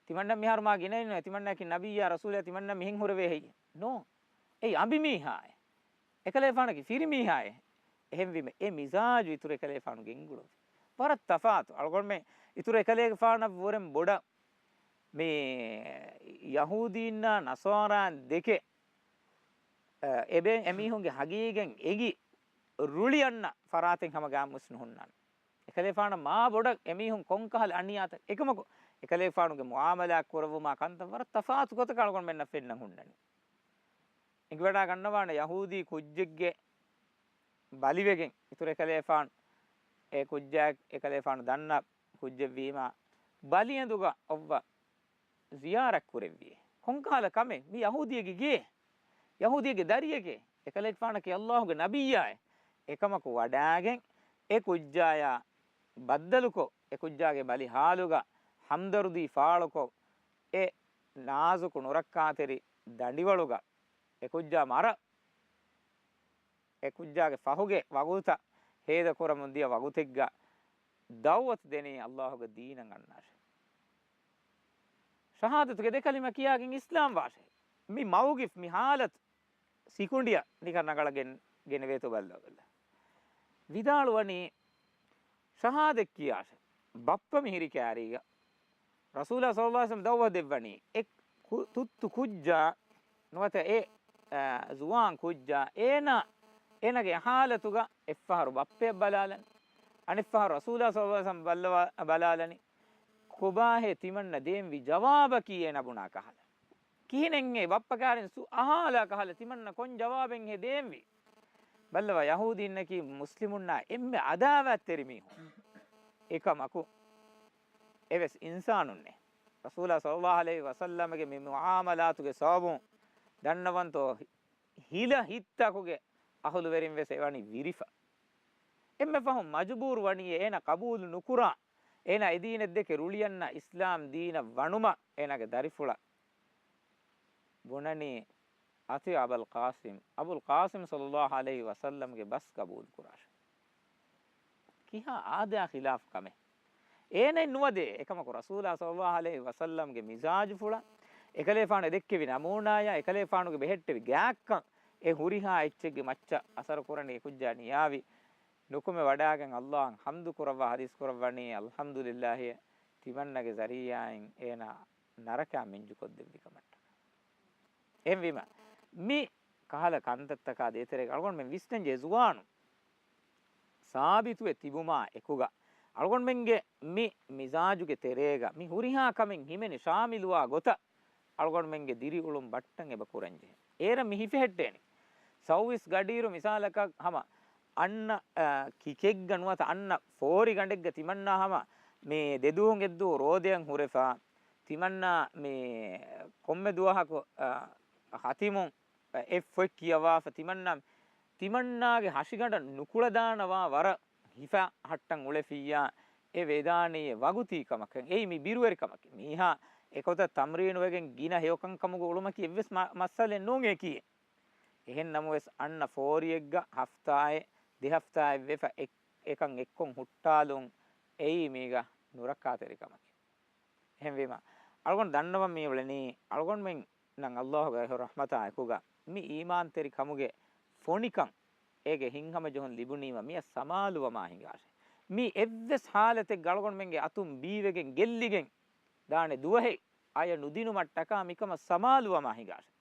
ތިމަންނަ މިހާރު މާ ގިނައިންނުވޭ، ތިމަންނައަކީ ނަބިއްޔާ ރަސޫލާ، ތިމަންނަ މިހެން ހުރެވޭ ހެއްޔޭ؟ ނޯ. އެއީ އަނބިމީހާއޭ. އެކަލޭފާނަކީ ފިރިމީހާއޭ. އެހެންވީމަ އެ މިޒާޖު އިތުރު އެކަލޭފާނު ގެންގުޅުއްވި. ވަރަށް ތަފާތު. އަޅުގަނޑުމެން އިތުރު އެކަލޭގެފާނަށްވުރެން ބޮޑަށް މި ޔަހޫދީންނާ ނަޞާރާއިން ދެކެ، އެ، އެބެ-، އެމީހުންގެ ހަގީގަތް އެނގި ރުޅި އަންނަ ފަރާތެއް ހަމަ ގާމުސް ނުހުންނާނެ. އެކަލޭފާނަށް މާ ބޮޑަށް އެމީހުން ކޮންކަހަލަ އަނިޔާތައް އެކަމަކު، އެކަލޭފާނުގެ މުޢާމަލާތް ކުރައްވުމާ ކަންތައް ވަރަށް ތަފާތު ގޮތަކަށް އަޅުގަނޑުމެންނަށް ފެންނަން ހުންނަނީ. އެނގިވަޑާ ގަންނަވާނެ ޔަހޫދީ ކުއްޖެއްގެ ބަލިވެގެން އިތުރު އެކަލޭފާނު، އެ ކުއްޖާ އެކަލޭފާނު ދަންނަ ކުއްޖެއްވީމާ، ބަލިއެނދުގަ އޮއްވަ ޒިޔާރަތް ކުރެއްވިއޭ. ކޮންކަހަލަ ކަމެއް؟ މި ޔަހޫދީއެއްގެ ގެއޭ. ޔަހޫދީއެއްގެ ދަރިއެކޭ. އެކަލޭގެފާނަކީ ﷲގެ ނަބިއްޔާއޭ. އެކަމަކު ވަޑާގެން އެ ކުއްޖާޔާ ބައްދަލުކޮށް، އެ ކުއްޖާގެ ބަލި ހާލުގަ ހަމްދަރުދީ ފާޅުކޮށް، އެ ނާޒުކު ނުރައްކާތެރި ދަނޑިވަޅުގަ އެ ކުއްޖާ މަރަ، އެ ކުއްޖާގެ ފަހުގެ ވަގުތަށް ހޭދަކުރަމުން ދިޔަ ވަގުތެއްގަ ދަޢުވަތު ދެނީ ﷲގެ ދީނަށް އަންނާށޭ. ޝަހާދަތުގެ ދެ ކަލިމަ ކިޔާގެން އިސްލާމް ވާށޭ. މި މައުގިފް، މި ހާލަތު ސިކުނޑިއަށް ނިކަން ރަނގަޅަށް ގެން-، ގެނެވޭތޯ ބައްލަވާ ބައްލަ. ވިދާޅުވަނީ، ޝަހާދަތް ކިޔާށޭ. ބައްޕަ މިހިރި ކާރީގަ ރަސޫލާ ޞައްލައްލާހު ޢަލައިހި ވަސައްލަމަ ދަޢުވަ ދެއްވަނީ، އެ ކު-، ތުއްތު ކުއްޖާ ނުވަތަ އެ، އާ، ޒުވާން ކުއްޖާ އޭނާ، އޭނާގެ ހާލަތުގަ އެއްފަހަރު ބައްޕަޔަށް ބަލާލަން، އަނެއްފަހަރު ރަސޫލާ ޞައްލައްލާހު ޢަލައިހި ވަސައްލަމަ ބައްލަވާ-، ބަލާލަނީ. ކޮބާހޭ ތިމަންނަ ދޭންވީ ޖަވާބަކީ އޭނާ ބުނާ ކަހަލަ؟ ކިހިނެއްހޭ ބައްޕަ ކާރިން ސު-، އަހާލާ ކަހަލަ ތިމަންނަ ކޮން ޖަވާބެއްހޭ ދޭންވީ؟ ބައްލަވާ، ޔަހޫދީންނަކީ މުސްލިމުންނާ އެންމެ އަދާވާތްތެރި މީހުން. އެކަމަކު، އެވެސް އިންސާނުންނޭ. ރަސޫލާ ޞައްލައްލާހު ޢަލައިހި ވަސައްލަމަގެ މި މުޢާމަލާތުގެ ސަބަބުން ދަންނަވަންތޯ، ހިލަ ހިތްތަކުގެ އަހުލުވެރިން ވެސް އެވަނީ ވިރިފަ. އެންމެ ފަހުން މަޖުބޫރު ވަނީ އޭނަ ޤަބޫލު ނުކުރާ، އޭނަ އެ ދީނެއް ދެކެ ރުޅިއަންނަ އިސްލާމް ދީނަށް ވަނުމަށް އޭނާގެ ދަރިފުޅަށް ބުނަނީ، އަޠީޢު އަބަލް ޤާސިމް، އަބުލް ޤާސިމް ޞައްލައްލާހު ޢަލައިހި ވަސައްލަމްގެ ބަސް ޤަބޫލު ކުރާށޭ. ކިހާ އާދަޔާ ޚިލާފު ކަމެއް؟ އޭނައެއް ނުވަދޭ. އެކަމަކު ރަސޫލާ ޞައްލައްލާހު ޢަލައިހި ވަސައްލަމްގެ މިޒާޖުފުޅަށް، އެކަލޭފާނު ދެއްކެވި ނަމޫނާޔާ، އެކަލޭފާނުގެ ބެހެއްޓެވި ގާތްކަން، އެ ހުރިހާ އެއްޗެއްގެ މައްޗަށް އަސަރު ކުރަނީ އެ ކުއްޖާ ނިޔާވި ނުކުމެ ވަޑާގެން ﷲ އަށް ޙަމްދު ކުރައްވާ ޙަދީޘް ކުރައްވަނީ، އަލްޙަމްދުލިއްލާހި، ތިމަންނަގެ ޒަރީޢާއިން އޭނާ ނަރަކައިން މިންޖުކޮށްދެއްވި ކަމަށްޓަކާ. އެހެންވީމަ، މި ކަހަލަ ކަންތައްތަކާ ދޭތެރޭގަ އަޅުގަނޑުމެން ވިސްނަންޖެހޭ ޒުވާނުން ސާބިތުވެ ތިބުމާ އެކުގަ، އަޅުގަނޑުމެންގެ މި މިޒާޖުގެ ތެރޭގަ މި ހުރިހާ ކަމެއް ހިމެނި ޝާމިލުވާ ގޮތަށް އަޅުގަނޑުމެންގެ ދިރިއުޅުން ބައްޓަން އެބަ ކުރަންޖެހޭ. އޭރަށް މި ހިފެހެއްޓޭނެ. ސައުވީސް ގަޑިއިރު މިސާލަކަށް ހަމަ އަންނަ، އަ، ކިކެއްގަ ނުވަތަ އަންނަ ފޯރި ގަނޑެއްގަ ތިމަންނާ ހަމަ މި ދެދުވަހުން އެއްދުވަހު ރޯދަޔަށް ހުރެފަ، ތިމަންނާ މި ކޮންމެ ދުވަހަކު، އަ، ހަތިމުން އެއް ފޮތް ކިޔަވާފަ ތިމަންނަ، ތިމަންނާގެ ހަށިގަނޑަށް ނުކުޅަދާނަވާ ވަރަށް ހިފަހައްޓަން އުޅެފިއްޔާ، އެ ވެދާނީ އެ ވަގުތީ ކަމަކަށް. އެއީ މި ބިރުވެރި ކަމަކީ. މީހާ އެކޮތަށް ތަމްރީނުވެގެން ގިނަ ހެޔޮކަންކަމުގަ އުޅުމަކީ އެއްވެސް މަ-، މައްސަލައެއް ނޫން އެކީ. އެހެން ނަމަވެސް އަންނަ ފޯރިއެއްގަ ހަފްތާއެއް ދެ ހަފްތާއެއް ވެފަ އެ-، އެކަން އެއްކޮށް ހުއްޓާލުން އެއީ މީގަ ނުރައްކާތެރި ކަމަކީ. އެހެންވީމަ، އަޅުގަނޑު ދަންނަވަން މިއުޅެނީ، އަޅުގަނޑުމެންނަށް އައްލާހުގެ އަހިރު ރަޙްމަތާ އެކުގަ މި އީމާންތެރި ކަމުގެ ފޮނިކަން އޭގެ ހިތްހަމަޖެހުން ލިބުނީމަ މިއަށް ސަމާލުވަމާ ހިނގާށޭ. މީ އެއްވެސް ހާލަތެއްގަ އަޅުގަނޑުމެންގެ އަތުން ބީވެގެން ގެއްލިގެން ދާނެ ދުވަހެއް އަޔަށް ނުދިނުމަށްޓަކާ މިކަމަށް ސަމާލުވަމާ ހިނގާށޭ.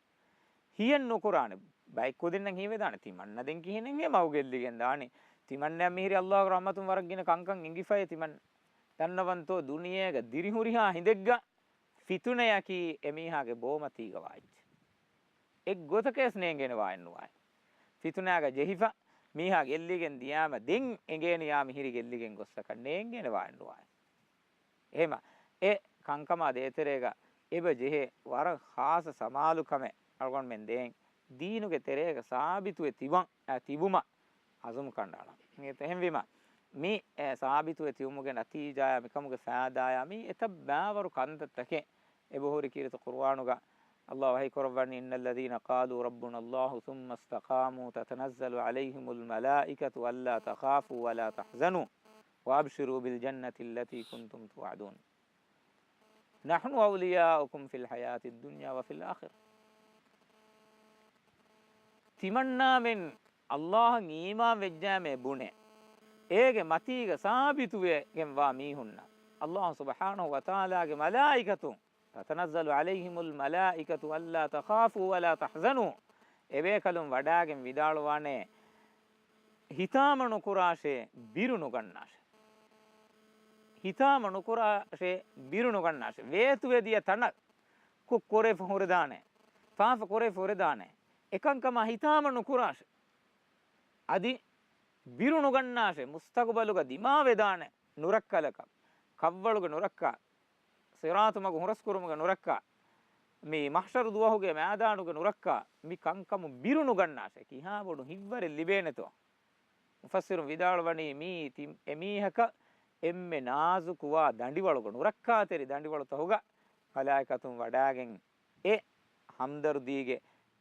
ހިޔެއް ނުކުރާނެ. ބައެއް ކުދިންނަށް ހީވެދާނެ، ތިމަންނަ ދެން ކިހިނެއްހޭ މަގު ގެއްލިގެން ދާނީ؟ ތިމަންނައަށް މިހިރީ އައްލާހުގެ ރަޙްމަތުން ވަރަށް ގިނަ ކަންކަން އެނގިފައޭ. ތިމަން ދަންނަވަންތޯ ދުނިޔޭގަ ދިރިހުރިހާ ހިނދެއްގަ ފިތުނަޔަކީ އެމީހާގެ ބޯމަތީގަ ވާ އެއްޗެއް. އެއްގޮތަކަސް ނޭނގޭނެ ވާއެއްނުވާ. ފިތުނާގަ ޖެހިފަ މީހާ ގެއްލިގެން ދިޔާމަ ދެން އެނގޭނެޔާ މިހިރީ ގެއްލިގެން ގޮއްސަކަށް ނޭނގޭނެ ވާއެއްނުވާ. އެހެމަ އެ ކަންކަމާ ދޭތެރޭގަ އެބަ ޖެހޭ ވަރަށް ޚާއްޞަ ސަމާލުކަމެއް އަޅުގަނޑުމެން ދޭން ދީނުގެ ތެރޭގަ ސާބިތުވެ ތިބަން، އަ، ތިބުމަށް އަޒުމް ކަނޑައަޅަން. އެހެންވީމަ، މި، އެ، ސާބިތުވެ ތިބުމުގެ ނަތީޖާޔާ މިކަމުގެ ފައިދާޔާ މީ އެތައް ބައިވަރު ކަންތައްތަކެއް އެބަހުރި ކީރިތި ޤުރުއާނުގަ އައްލާހު ވަޙީކުރައްވަނީ، إن الذين قالوا ربنا الله ثم استقاموا تتنزل عليهم الملائكة ألا تخافوا ولا تحزنوا وأبشروا بالجنة التي كنتم توعدون. نحن أولياؤكم في الحياة الدنيا وفي الآخرة. ތިމަންނާމެން އައްލާހަށް އީމާން ވެއްޖާމޭ ބުނެ، އޭގެ މަތީގަ ސާބިތުވެގެންވާ މީހުންނަށް އައްލާހު ސުބްޙާނަހު ވަތަޢާލާގެ މަލާއިކަތުން، تتنزل عليهم الملائكة ألا تخافوا ولا تحزنوا، އެބޭކަލުން ވަޑާގެން ވިދާޅުވާނެ، ހިތާމަ ނުކުރާށޭ، ބިރު ނުގަންނާށޭ. ހިތާމަ ނުކުރާށޭ، ބިރު ނުގަންނާށޭ. ވޭތުވެދިޔަ ތަނަށް ކުށް ކުރެފަ ހުރެދާނެ، ފާފަ ކުރެފަ ހުރެދާނެ. އެކަންކަމާ ހިތާމަ ނުކުރާށޭ. އަދި ބިރު ނުގަންނާށޭ، މުސްތަގުބަލުގަ ދިމާވެދާނެ ނުރައްކަލަކަށް، ކަށްވަޅުގެ ނުރައްކާ، ޞިރާޠު މަގު ހުރަސްކުރުމުގެ ނުރައްކާ، މި މަޙްޝަރު ދުވަހުގެ މައިދާނުގެ ނުރައްކާ، މި ކަންކަމުން ބިރު ނުގަންނާށޭ. ކިހާ ބޮޑު ހިތްވަރެއް ލިބޭނެތޯ؟ މުފައްސިރުން ވިދާޅުވަނީ، މީ ތި-، އެމީހަކަށް އެންމެ ނާޒުކުވާ ދަނޑިވަޅުގަ، ނުރައްކާތެރި ދަނޑިވަޅުތަކުގަ މަލާއިކަތުން ވަޑާގެން އެ ހަމްދަރުދީގެ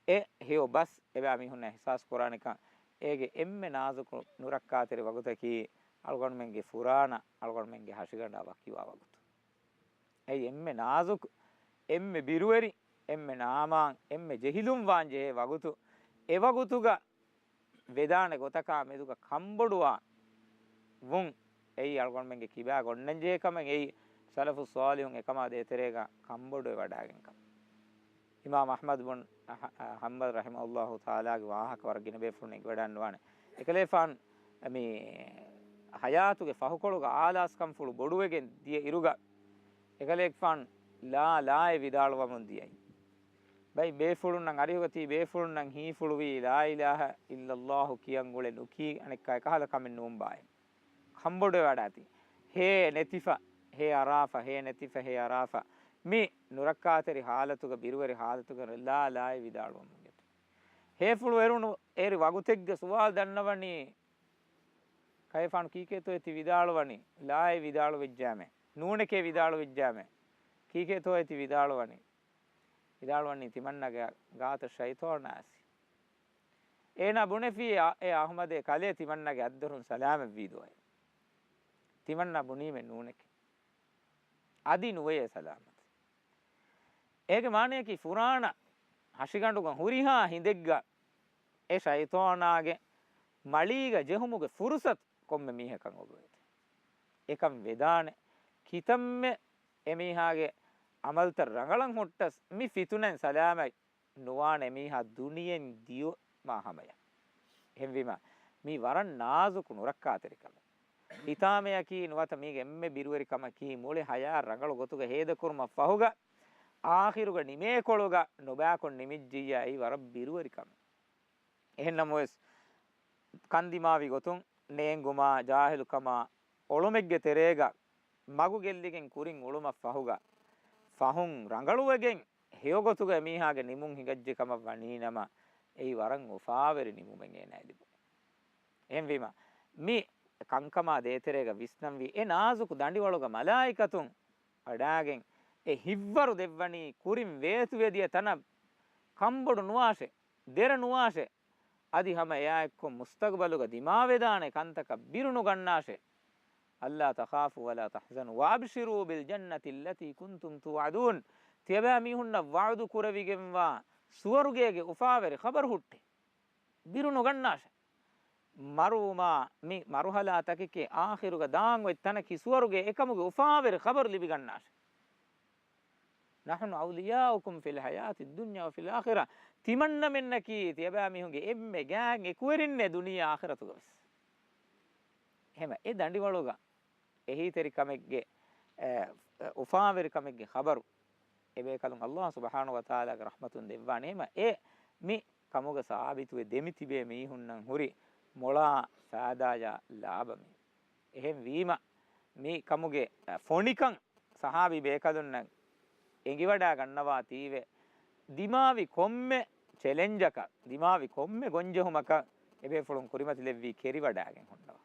އެ ހެޔޮ ބަސް އެބައިމީހުންނަށް އިޙްސާސް ކުރާނެކަން، އޭގެ އެންމެ ނާޒުކު ނުރައްކާތެރި ވަގުތަކީ އަޅުގަނޑުމެންގެ ފުރާނަ، އަޅުގަނޑުމެންގެ ހަށިގަނޑާ ވަކިވާ ވަގުތު. އެއީ އެންމެ ނާޒުކު، އެންމެ ބިރުވެރި، އެންމެ ނާމާން، އެންމެ ޖެހިލުންވާން ޖެހޭ ވަގުތު. އެ ވަގުތުގަ ވެދާނެ ގޮތަކާ މެދުގަ ކަންބޮޑުވާ ވުން އެއީ އަޅުގަނޑުމެންގެ ކިބާގަ އޮންނަންޖެހޭ ކަމެއް. އެއީ ސަލަފުއް ޞާލިޙުން އެކަމާ ދޭތެރޭގަ ކަންބޮޑުވެ ވަޑާގެން ކަމެއް. އިމާމް އަޙްމަދު ބުން ޙަ-، ޙަންބަލް ރަޙިމަހުﷲ ތަޢާލާގެ ވާހަކަ ވަރަށް ގިނަ ބޭފުޅުން އެނގިވަޑައިންނަވާނެ. އެކަލޭފާން މި ޙަޔާތުގެ ފަހުކޮޅުގަ އާލާސްކަންފުޅު ބޮޑުވެގެން ދިޔަ އިރުގަ، އެކަލޭގެފާން ލާ ލާއެއް ވިދާޅުވަމުން ދިޔައީ. ބައި ބޭފުޅުންނަށް އަރިހުގަ ތިބި ބޭފުޅުންނަށް ހީފުޅުވީ ލާ އިލާހަ އިއްލައްލާހު ކިޔަން ގުޅެ ނުކީ އަނެއްކާ އެކަހަލަ ކަމެއް ނޫން ބާއޭ. ކަންބޮޑުވެ ވަޑާތީ. ހޭ ނެތިފަ، ހޭ އަރާފަ، ހޭ ނެތިފަ، ހޭ އަރާފަ. މި ނުރައްކާތެރި ހާލަތުގަ، ބިރުވެރި ހާލަތުގަ ލާ ލާއެއް ވިދާޅުވަމުން ގެން. ހޭފުޅު އެރުނު އޭރު ވަގުތެއްގެ ސުވާލު ދަންނަވަނީ، ކަލޭފާނު ކީކޭތޯއޭ ތި ވިދާޅުވަނީ؟ ލާއެއް ވިދާޅުވެއްޖާމެ. ނޫނެކޭ ވިދާޅުވެއްޖާމެ. ކީކޭތޯއޭ ތި ވިދާޅުވަނީ؟ ވިދާޅުވަނީ ތިމަންނަގެ ގާތަށް ޝައިޠާނާ އައިސް. އޭނާ ބުނެފި، އޭ އަޙްމަދޭ ކަލޭ ތިމަންނަގެ އަތްދޮރުން ސަލާމަތްވީދޯއޭ. ތިމަންނާ ބުނީމެއް ނޫނެކޭ. އަދި ނުވެޔޭ ސަލާމަތް. އޭގެ މާނަޔަކީ ފުރާނަ ހަށިގަނޑުގަ ހުރިހާ ހިނދެއްގަ އެ ޝައިޠާނާގެ މަޅީގަ ޖެހުމުގެ ފުރުޞަތު ކޮންމެ މީހަކަށް އޮވޭތެ. އެކަން ވެދާނެ. ކިތަންމެ އެމީހާގެ ޢަމަލުތައް ރަނގަޅަށް ހުއްޓަސް މި ފިތުނައިން ސަލާމަތް ނުވާނެ މީހާ ދުނިޔެއިން ދިޔުމާ ހަމަޔަށް. އެހެންވީމަ، މީ ވަރަށް ނާޒުކު ނުރައްކާތެރި ކަމެއް. ހިތާމަޔަކީ ނުވަތަ މީގެ އެންމެ ބިރުވެރި ކަމަކީ މުޅި ޙަޔާތް ރަނގަޅު ގޮތުގަ ހޭދަކުރުމަށް ފަހުގަ، އާޚިރުގަ ނިމޭކޮޅުގަ ނުބައިކޮށް ނިމިއްޖިއްޔާ އެއީ ވަރަށް ބިރުވެރި ކަމެއް. އެހެންނަމަވެސް، ކަންދިމާވި ގޮތުން ނޭނގުމާ، ޖާހިލުކަމާ، އޮޅުމެއްގެ ތެރޭގަ މަގު ގެއްލިގެން ކުރިން އުޅުމަށް ފަހުގަ، ފަހުން ރަނގަޅުވެގެން ހެޔޮގޮތުގަ އެމީހާގެ ނިމުން ހިނގައްޖެ ކަމަށް ވަނީނަމަ، އެއީ ވަރަށް އުފާވެރި ނިމުމެއް އޭނާއަށް ލިބުން. އެހެންވީމަ، މި ކަންކަމާ ދޭތެރޭގަ ވިސްނަންވީ އެ ނާޒުކު ދަނޑިވަޅުގަ މަލާއިކަތުން ވަޑާގެން އެ ހިއްވަރު ދެއްވަނީ ކުރިން ވޭތުވެދިޔަ ތަނަށް ކަންބޮޑު ނުވާށޭ، ދެރަ ނުވާށޭ، އަދި ހަމަ އެއާއެއްކޮށް މުސްތަގުބަލުގަ ދިމާވެދާނެ ކަންތަކަށް ބިރު ނުގަންނާށޭ. ألا تخافوا ولا تحزنوا وأبشروا بالجنة التي كنتم توعدون. ތިޔަބައިމީހުންނަށް ވަޢުދު ކުރެވިގެންވާ ސުވަރުގޭގެ އުފާވެރި ޚަބަރު ހުއްޓޭ. ބިރު ނުގަންނާށޭ. މަރުވުމާ މި މަރުހަލާތަކެކޭ އާޚިރުގަ ދާން އޮތް ތަނަކީ ސުވަރުގޭ އެކަމުގެ އުފާވެރި ޚަބަރު ލިބިގަންނާށޭ. نحن أولياؤكم في الحياة الدنيا وفي الآخرة. ތިމަންނަމެންނަކީ ތިޔަބައިމީހުންގެ އެންމެ ގާތް އެކުވެރިންނޭ ދުނިޔެ އާޚިރަތުގަވެސް. އެހެމަ އެ ދަނޑިވަޅުގަ އެހީތެރިކަމެއްގެ، އެ، އުފާވެރިކަމެއްގެ ޚަބަރު އެބޭކަލުން ﷲ ސުބްޙާނަހޫ ވަތަޢާލާގެ ރަޙްމަތުން ދެއްވާނެ. އެހެމަ އެ މި ކަމުގަ ސާބިތުވެ ދެމިތިބޭ މީހުންނަށް ހުރި މޮޅާ ފައިދާޔާ ލާބަ މި. އެހެންވީމަ، މި ކަމުގެ، އަ، ފޮނިކަން ސަހާބީ ބޭކަލުންނަށް އެނގިވަޑާ ގަންނަވާތީވެ، ދިމާވި ކޮންމެ ޗެލެންޖަކަށް، ދިމާވި ކޮންމެ ގޮންޖެހުމަކަށް އެބޭފުޅުން ކުރިމަތިލެއްވީ ކެރިވަޑާގެން ހުންނަވާ.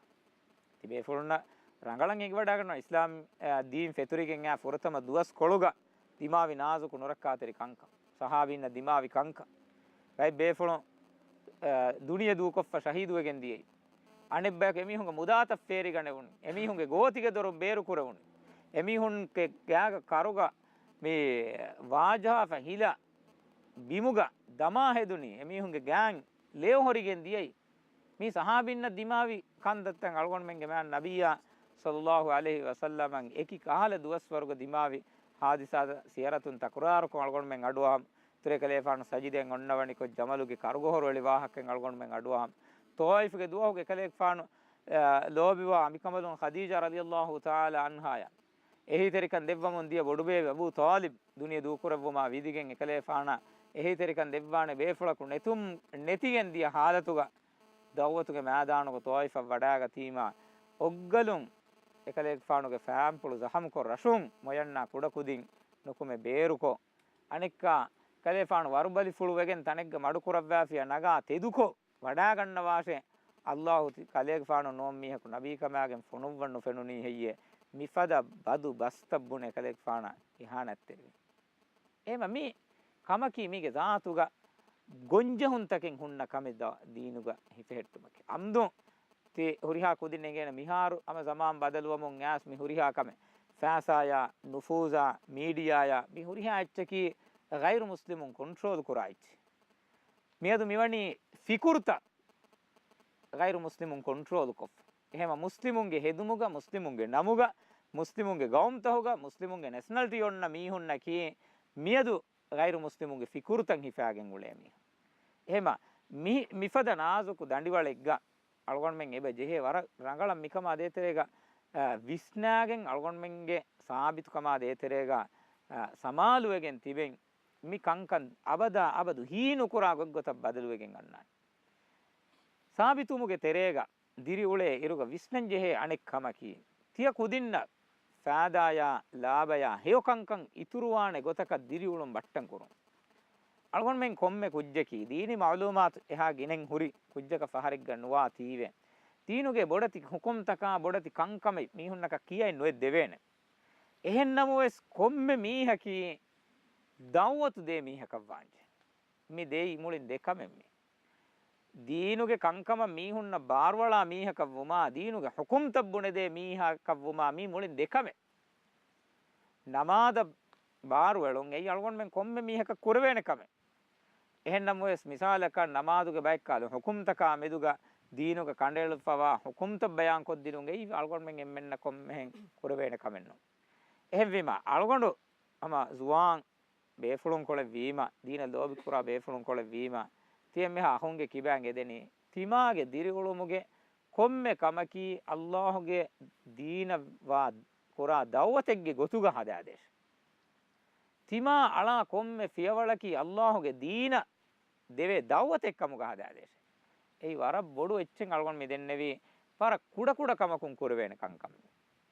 ތިބޭފުޅުންނަށް ރަނގަޅަށް އެނގިވަޑާގަންނަވާ އިސްލާމް، އަ، ދީން ފެތުރިގެން އާ ފުރަތަމަ ދުވަސްކޮޅުގަ ދިމާވި ނާޒުކު ނުރައްކާތެރި ކަންކަން، ސަހާބީންނަށް ދިމާވި ކަންކަން، ރަތް ބޭފުޅުން، އަ، ދުނިޔެ ދޫކޮށްފަ ޝަހީދުވެގެން ދިޔައީ. އަނެއްބަޔަކު އެމީހުންގެ މުދާތައް ފޭރިގަނެވުނު، އެމީހުންގެ ގޯތިގެ ދޮރު ބޭރުކުރެވުނު، އެމީހުންގެ ގާގަ ކަރުގަ މި ވާޖަހާފަ ހިލަ ބިމުގަ ދަމާ ހެދުނީ، އެމީހުންގެ ގާތް ލޭ ހޮރިގެން ދިޔައީ. މީ ސަހާބީންނަށް ދިމާވި ކަންތައްތައް އަޅުގަނޑުމެންގެ މާތް ނަބިއްޔާ ޞައްލައްލާހު ޢަލައިހި ވަސައްލަމަށް އެކި ކަހަލަ ދުވަސްވަރުގަ ދިމާވި ޙާދިސާތައް ސިޔަރަތުން ތަކުރާރުކޮށް އަޅުގަނޑުމެން އަޑުއަހަން، ތުރެކަލޭފާނު ސަޖިދައިން އޮންނަވަނިކޮށް ޖަމަލުގެ ކަރުގަ ހޮރުވެޅި ވާހަކައިން އަޅުގަނޑުމެން އަޑުއަހަން، ޠާއިފުގެ ދުވަހުގެ އެކަލޭގެފާނު، އަ، ލޯބިވާ އަނބިކަނބަލުން ޚަދީޖާ ރަޟިޔައްލާހު ތަޢާލާ ޢަންހާޔަށް އެހީތެރިކަން ދެއްވަމުން ދިޔަ ބޮޑުބޭބެ އަބޫ ޠާލިބް ދުނިޔެ ދޫކުރެއްވުމާ ވިދިގެން އެކަލޭފާނަށް އެހީތެރިކަން ދެއްވާނެ ބޭފުޅަކު ނެތުން، ނެތިގެން ދިޔަ ޙާލަތުގަ ދަޢުވަތުގެ މައިދާނުގަ ޠާއިފަށް ވަޑާގަތީމާ، އޮއްގަލުން އެކަލޭގެފާނުގެ ފާންޕުޅު ޒަޚަމްކޮށް ރަށުން މޮޔަންނާ ކުޑަކުދިން ނުކުމެ ބޭރުކޮށް، އަނެއްކާ ކަލޭފާނު ވަރުބަލިފުޅު ވެގެން ތަނެއްގަ މަޑުކުރައްވާފިޔާ ނަގާ ތެދުކޮށް، ވަޑާގަންނަވާށޭ. ﷲ ތި ކަލޭގެފާނު ނޫން މީހަކު ނަބީކަމާގެން ފޮނުއްވަން ނުފެނުނީ ހެއްޔޭ؟ މިފަދަ ބަދު ބަސްތައް ބުނެ ކަލޭގެފާނަށް އިހާނަތްތެރިވި. އެހެމަ މި ކަމަކީ މީގެ ޒާތުގަ ގޮންޖެހުންތަކެއް ހުންނަ ކަމެއް ދ-، ދީނުގަ ހިފެހެއްޓުމަކީ. އަމްދު ތި ހުރިހާ ކުދިން އެނގޭނެ މިހާރު ހަމަ ޒަމާން ބަދަލުވަމުން އައިސް މި ހުރިހާ ކަމެއް. ފައިސާޔާ، ނުފޫޒާ، މީޑިއާޔާ، މި ހުރިހާ އެއްޗަކީ ޣައިރު މުސްލިމުން ކޮންޓްރޯލް ކުރާ އެއްޗެއް. މިއަދު މިވަނީ ފިކުރުތައް ޣައިރު މުސްލިމުން ކޮންޓްރޯލުކޮށްފަ. އެހެމަ މުސްލިމުންގެ ހެދުމުގަ، މުސްލިމުންގެ ނަމުގަ، މުސްލިމުންގެ ގައުމުތަހުގަ، މުސްލިމުންގެ ނެޝަނަލްޓީ އޮންނަ މީހުންނަކީ މިއަދު ޣައިރު މުސްލިމުންގެ ފިކުރުތައް ހިފާގެން އުޅޭ މީހުން. އެހެމަ މި-، މިފަދަ ނާޒުކު ދަނޑިވަޅެއްގަ އަޅުގަނޑުމެން އެބަ ޖެހޭ ވަރަށް ރަނގަޅަށް މިކަމާ ދޭތެރޭގަ، އަ، ވިސްނާގެން އަޅުގަނޑުމެންގެ ސާބިތުކަމާ ދޭތެރޭގަ، އަ، ސަމާލުވެގެން ތިބެން މި ކަންކަން އަބަދާ އަބަދު ހީނުކުރާ ގޮތްގޮތަށް ބަދަލުވެގެން އަންނާނެ. ސާބިތުވުމުގެ ތެރޭގަ ދިރިއުޅޭ އިރުގަ ވިސްނަންޖެހޭ އަނެއް ކަމަކީ، ތިޔަ ކުދިންނަށް ފައިދާޔާ، ލާބަޔާ، ހެޔޮ ކަންކަން އިތުރުވާނެ ގޮތަކަށް ދިރިއުޅުން ބައްޓަން ކުރުން. އަޅުގަނޑުމެން ކޮންމެ ކުއްޖަކީ، ދީނީ މަޢުލޫމާތު އެހާ ގިނައިން ހުރި ކުއްޖަކަށް ފަހަރެއްގަ ނުވާތީވެ، ދީނުގެ ބޮޑެތި ޙުކުމްތަކާ، ބޮޑެތި ކަންކަމެއް މީހުންނަކަށް ކިޔައި ނުއެއް ދެވޭނެ. އެހެން ނަމަވެސް، ކޮންމެ މީހަކީ ދަޢުވަތު ދޭ މީހަކަށް ވާންޖެ. މި ދޭ މުޅިން ދެ ކަމެއް މި. ދީނުގެ ކަންކަމަށް މީހުންނަށް ބާރުއަޅާ މީހަކަށް ވުމާ، ދީނުގެ ޙުކުމްތައް ބުނެދޭ މީހަކަށް ވުމާ، މީ މުޅިން ދެ ކަމެއް. ނަމާދަށް ބާރުއެޅުން އެއީ އަޅުގަނޑުމެން ކޮންމެ މީހަކަށް ކުރެވޭނެ ކަމެއް. އެހެން ނަމަވެސް، މިސާލަކަށް ނަމާދުގެ ބައެއްކާލުން ޙުކުމްތަކާ މެދުގަ ދީނުގަ ކަނޑައެޅިފަވާ ޙުކުމްތައް ބަޔާންކޮށްދިނުން އެއީ އަޅުގަނޑުމެން އެންމެންނަށް ކޮންމެހެން ކުރެވޭނެ ކަމެއް ނޫން. އެހެންވީމަ، އަޅުގަނޑު ހަމަ ޒުވާން ބޭފުޅުންކޮޅެއް ވީމަ، ދީނަށް ލޯބިކުރާ ބޭފުޅުންކޮޅެއް ވީމަ، ތިޔަ އެންމެހާ އަޚުންގެ ކިބައިން އެދެނީ، ތިމާގެ ދިރިއުޅުމުގެ ކޮންމެ ކަމަކީ ﷲ ގެ ދީނަށް ވާ ކުރާ ދަޢުވަތެއްގެ ގޮތުގަ ހަދާދޭށޭ. ތިމާ އަޅާ ކޮންމެ ފިޔަވަޅަކީ އައްލާހުގެ ދީނަށް ދެވޭ ދައުވަތެއް ކަމުގަ ހަދާދޭށޭ. އެއީ ވަރަށް ބޮޑު އެއްޗެއް އަޅުގަނޑު މި ދެންނެވީ، ވަރަށް ކުޑަކުޑަ ކަމަކުން ކުރެވޭނެ ކަންކަމެއް.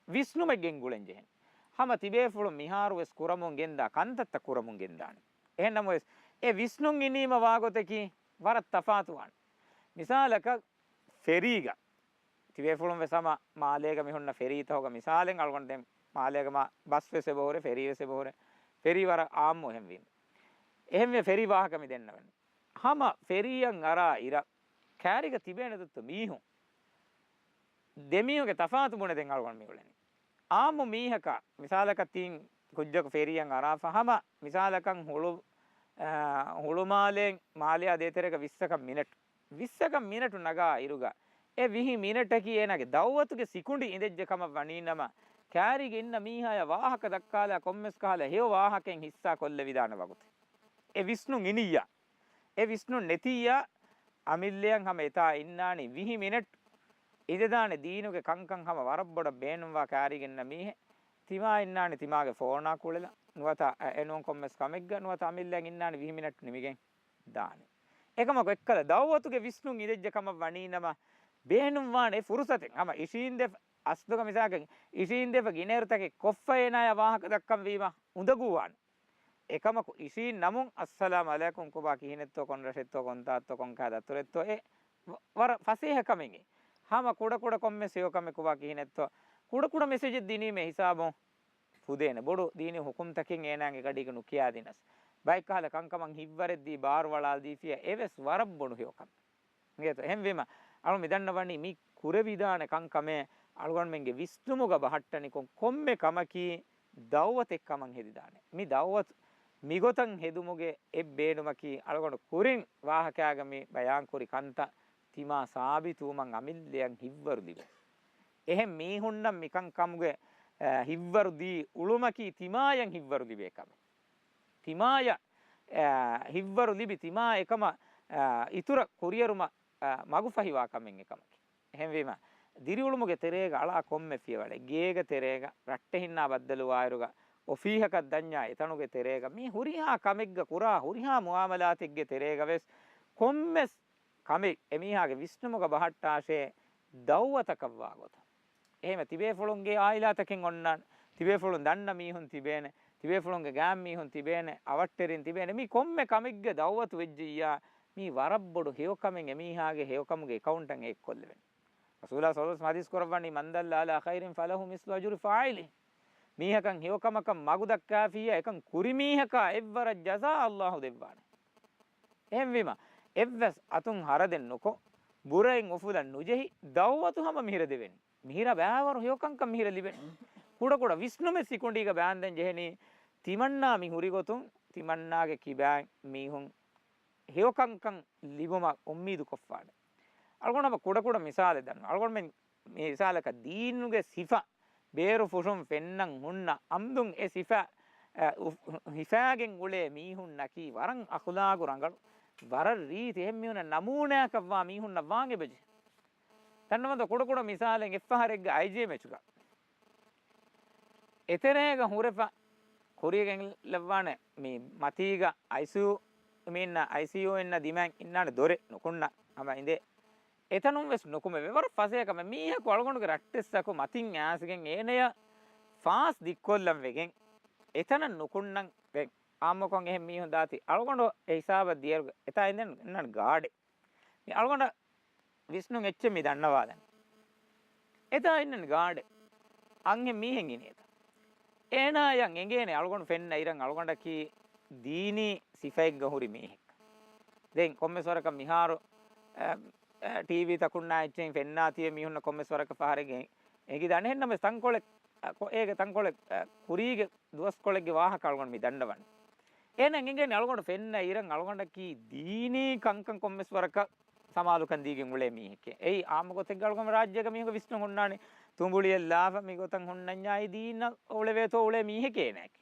ވިސްނުމެއް ގެންގުޅެން ޖެހެން. ހަމަ ތިބޭފުޅުން މިހާރު ވެސް ކުރަމުން ގެންދާ ކަންތައްތައް ކުރަމުން ގެންދާނެ. އެހެން ނަމަވެސް، އެ ވިސްނުން އިނީމަ ވާގޮތަކީ ވަރަށް ތަފާތުވާނެ. މިސާލަކަށް، ފެރީގަ ތިބޭފުޅުން ވެސް ހަމަ މާލޭގަ މި ހުންނަ ފެރީތަކުގަ މިސާލެއް އަޅުގަނޑު ދެން މާލޭގަ މާ ބަސް ވެސް އެބަހުރޭ، ފެރީ ވެސް އެބަހުރޭ. ފެރީ ވަރަށް އާއްމު އެހެންވީމަ. އެހެންވެ ފެރީ ވާހަކަ މި ދެންނަވަން. ހަމަ ފެރީއަށް އަރާ އިރަށް ކާރިގަ ތިބޭނެ ދޮއްތޯ މީހުން؟ ދެމީހުންގެ ތަފާތު ބުނެދޭން އަޅުގަނޑު މި އުޅެނީ. އާއްމު މީހަކަށް މިސާލަކަށް ތިން ކުއްޖަކު ފެރީއަށް އަރާފަ ހަމަ މިސާލަކަށް ހުޅު، އާ، ހުޅުމާލޭން މާލެއާ ދޭތެރޭގަ ވިއްސަކަށް މިނެޓު. ވިއްސަކަށް މިނެޓު ނަގާ އިރުގަ އެ ވިހި މިނެޓަކީ އޭނާގެ ދައުވަތުގެ ސިކުނޑި އިނދެއްޖެ ކަމަށް ވަނީނަމަ، ކާރީގެ އިންނަ މީހާޔަށް ވާހަކަ ދައްކާލާ ކޮންމެސް ކަހަލަ ހެޔޮ ވާހަކައެއް ހިއްސާ ކޮށްލެވިދާނެ ވަގުތެއް. އެ ވިސްނުން އިނިއްޔާ. އެ ވިސްނުން ނެތިއްޔާ، އަމިއްލައަށް ހަމަ އެތާ އިންނާނީ ވިހި މިނެޓް އިނދެދާނެ ދީނުގެ ކަންކަން ހަމަ ވަރަށް ބޮޑަށް ބޭނުންވާ ކާރީގެ އިންނަ މީހެއް. ތިމާ އިންނާނީ ތިމާގެ ފޯނާ ކުޅެލަ. ނުވަތަ އެ ނޫން ކޮންމެސް ކަމެއްގަ ނުވަތަ އަމިއްލައަށް އިންނާނީ ވިހި މިނެޓް ނިމިގެން ދާނެ. އެކަމަކު އެއްކަލަ ދައުވަތުގެ ވިސްނުން އިނދެއްޖެ ކަމަށް ވަނީނަމަ، ބޭނުންވާނެ އެ ފުރުސަތެއް. ހަމަ އިށީނދެ އަސްލުގަ މިސާލަކަށް އިށީނދެފަ ގިނައިރުތަކެއް ކޮށްފަ އޭނާޔާ ވާހަކަ ދައްކަން ވީމަ އުނދަގޫވާނެ. އެކަމަކު އިށީން ނަމުން، އައްސަލާމް އަލައިކުމް، ކޮބާ ކިހިނެއްތޯ، ކޮން ރަށެއްތޯ، ކޮންތާއްތޯ، ކޮން ކާ ދަތުރެއްތޯ، އެ ވަ-، ވަރަށް ފަސޭހަ ކަމެއް. ހަމަ ކުޑަކުޑަ ކޮންމެސް ހެޔޮ ކަމެއް ކޮބާ ކިހިނެއްތޯ، ކުޑަކުޑަ މެސެޖެއް ދިނީމޭ ހިސާބުން ފުދޭނެ. ބޮޑު ދީނީ ހުކުމްތަކެއް އޭނާގެ ގަޑީގަ ނުކިޔާދިނަސް، ބައެއްކަހަލަ ކަންކަމަށް ހިތްވަރެއްދީ ބާރު ވަޅާލަދީފިޔާ އެވެސް ވަރަށް ބޮޑު ހެޔޮ ކަމެއް. އިނގޭތޯ؟ އެހެންވީމަ، އަޅު މި ދަންނަވަނީ މި ކުރެވިދާނެ ކަންކަމެއް އަޅުގަނޑުމެންގެ ވިސްނުމުގަ ބަހައްޓަނިކޮށް ކޮންމެ ކަމަކީ ދައުވަތެއް ކަމަށް ހެދިދާނެ. މި ދައުވަތު މިގޮތަށް ހެދުމުގެ އެއް ބޭނުމަކީ އަޅުގަނޑު ކުރިން ވާހަކާގަ މި ބަޔާންކުރި ކަންތައް ތިމާ ސާބިތުވުމަށް އަމިއްލައަށް ހިތްވަރު ލިބުން. އެހެން މީހުންނަށް މިކަން ކަމުގެ، އަ، ހިތްވަރު ދީ އުޅުމަކީ ތިމާޔަށް ހިތްވަރު ލިބޭ ކަމެއް. ތިމާޔަށް، އަ، ހިތްވަރު ލިބި ތިމާ އެކަމަށް، އަ، އިތުރަށް ކުރިއެރުމަށް، އަ، މަގުފަހިވާ ކަމެއް އެކަމަކީ. އެހެންވީމަ، ދިރިއުޅުމުގެ ތެރޭގަ އަޅާ ކޮންމެ ފިޔަވަޅެއް، ގޭގެ ތެރޭގަ، ރައްޓެހިންނާ ބައްދަލުވާއިރުގަ، އޮފީހަކަށް ދަންޏާ އެތަނުގެ ތެރޭގަ، މި ހުރިހާ ކަމެއްގަ ކުރާ ހުރިހާ މުއާމަލާތެއްގެ ތެރޭގަވެސް ކޮންމެސް ކަމެއް އެމީހާގެ ވިސްނުމުގަ ބަހައްޓާށޭ، ދައުވަތަކަށްވާ ގޮތަށް. އެހެންވެ، ތިބޭފުޅުންގެ އާއިލާތަކެއް އޮންނާނެ، ތިބޭފުޅުން ދަންނަ މީހުން ތިބޭނެ، ތިބޭފުޅުންގެ ގާތް މީހުން ތިބޭނެ، އަވަށްޓެރިން ތިބޭނެ. މި ކޮންމެ ކަމެއްގެ ދައުވަތު ވެއްޖިއްޔާ، މީ ވަރަށް ބޮޑު ހެޔޮކަމެއް އެމީހާގެ ހެޔޮކަމުގެ އެކައުންޓަށް އެއްކޮށްލެވެން. ރަސޫލާ ޞައްލަﷲު ޢަލައިހި ވަސައްލަމަ ޙަދީޘް ކުރައްވަނީ، "من دل على خير فله مثل أجر فاعله." މީހަކަށް ހެޔޮކަމަކަށް މަގު ދައްކާފިއްޔާ، އެކަން ކުރި މީހަކާ އެއްވަރަށް ޖަޒާ އައްލާހު ދެއްވާނެ. އެހެންވީމަ، އެއްވެސް އަތުން ހަރަދެއް ނުކޮށް، ބުރައެއް އުފުލަން ނުޖެހި، ދައުވަތު ހަމަ މިހިރަ ދެވެނީ. މިހިރަ ބައިވަރު ހެޔޮކަންކަން މިހިރަ ލިބެނީ. ކުޑަކުޑަ ވިސްނުމެއް ސިކުނޑީގަ ބާންދެން ޖެހެނީ، ތިމަންނާ މި ހުރިގޮތުން، ތިމަންނާގެ ކިބާއިން މީހުން ހެޔޮކަންކަން ލިބުމަށް އުއްމީދު ކޮށްފާނެ. އަޅުގަނޑު ހަމަ ކުޑަކުޑަ މިސާލެއް ދަންނަ. އަޅުގަނޑުމެން މި މިސާލަކަށް ދީނުގެ ސިފަ ބޭރު ފުށުން ފެންނަން ހުންނަ އަމްދުން އެ ސިފަ، އަ، އު-، ހިފާގެން އުޅޭ މީހުންނަކީ ވަރަށް އަޚުލާގު ރަނގަޅު، ވަރަށް ރީތި އެހެން މީހުންނަށް ނަމޫނާކަށްވާ މީހުންނަށް ވާން އެބަޖެހޭ. ދަންނަވަންތޯ ކުޑަކުޑަ މިސާލެއް އެއްފަހަރެއްގަ އައިޖީ މެޗުގަ. އެތެރޭގަ ހުރެފަ ކުރިޔަށް ގެންލައްވާނެ މި މަތީގަ އައިސީޔޫ މީންނަ އައިސީޔޫ އިންނަ ދިމާއިން އިންނާނެ ދޮރެއް ނުކުންނަ ހަމަ އިނދޭ. އެތަނުން ވެސް ނުކުމެވޭ. ވަރަށް ފަސޭހަ ކަމެއް. މީހަކު އަޅުގަނޑުގެ ރައްޓެއްސަކު މަތިން އައިސްގެން އޭނަޔަށް ފާސް ދިއްކޮށްލަން ވެގެން އެތަނަށް ނުކުންނަން ވެ. އާއްމުކޮށް އެހެން މީހުން ދާތީ އަޅުގަނޑު އެ ހިސާބަށް ދިޔައިރު އެތާ އިންނަން އިންނަން ގާޑެއް. މި އަޅުގަނޑަށް ވިސްނުން އެއްޗެއް މި ދަންނަވާލަން. އެތާ އިންނަން ގާޑެއް. އަންހެން މީހެއް އިނީތަ؟ އޭނާޔަށް އެނގޭނެ އަޅުގަނޑު ފެންނަ އިރަށް އަޅުގަނޑަކީ ދީނީ ސިފައެއްގަ ހުރި މީހެއް. ދެން ކޮންމެސް ވަރަކަށް މިހާރު، އަ، އަ، ޓީވީ ތަކުންނާ އެއްޗެހިން ފެންނާ ތިޔަ މީހުންނަށް ކޮންމެސް ވަރަކަށް ފަހަރެއްގެ އެނގިދާނެ. އެހެންނަމަވެސް ތަންކޮޅެއް، އަ، ކޮ-، އޭގެ ތަންކޮޅެއް، އަ، ކުރީގެ ދުވަސްކޮޅެއްގެ ވާހަކަ އަޅުގަނޑު މި ދަންނަވަން. އޭނަ އެނގޭނެ އަޅުގަނޑު ފެންނަ އިރަށް އަޅުގަނޑަކީ ދީނީ ކަންކަން ކޮންމެސް ވަރަކަށް ސަމާލުކަން ދީގެން އުޅޭ މީހެކޭ. އެއީ އާއްމު ގޮތެއްގަ އަޅުގަނޑު ރާއްޖޭގަ މީހުންގެ ވިސްނުން ހުންނާނެ. ތުނބުޅިއެއް ލާފަ މިގޮތަށް ހުންނަންޏާއި ދީނަށް އުޅެވޭތޯ އުޅޭ މީހެކޭ އޭނާއަކީ.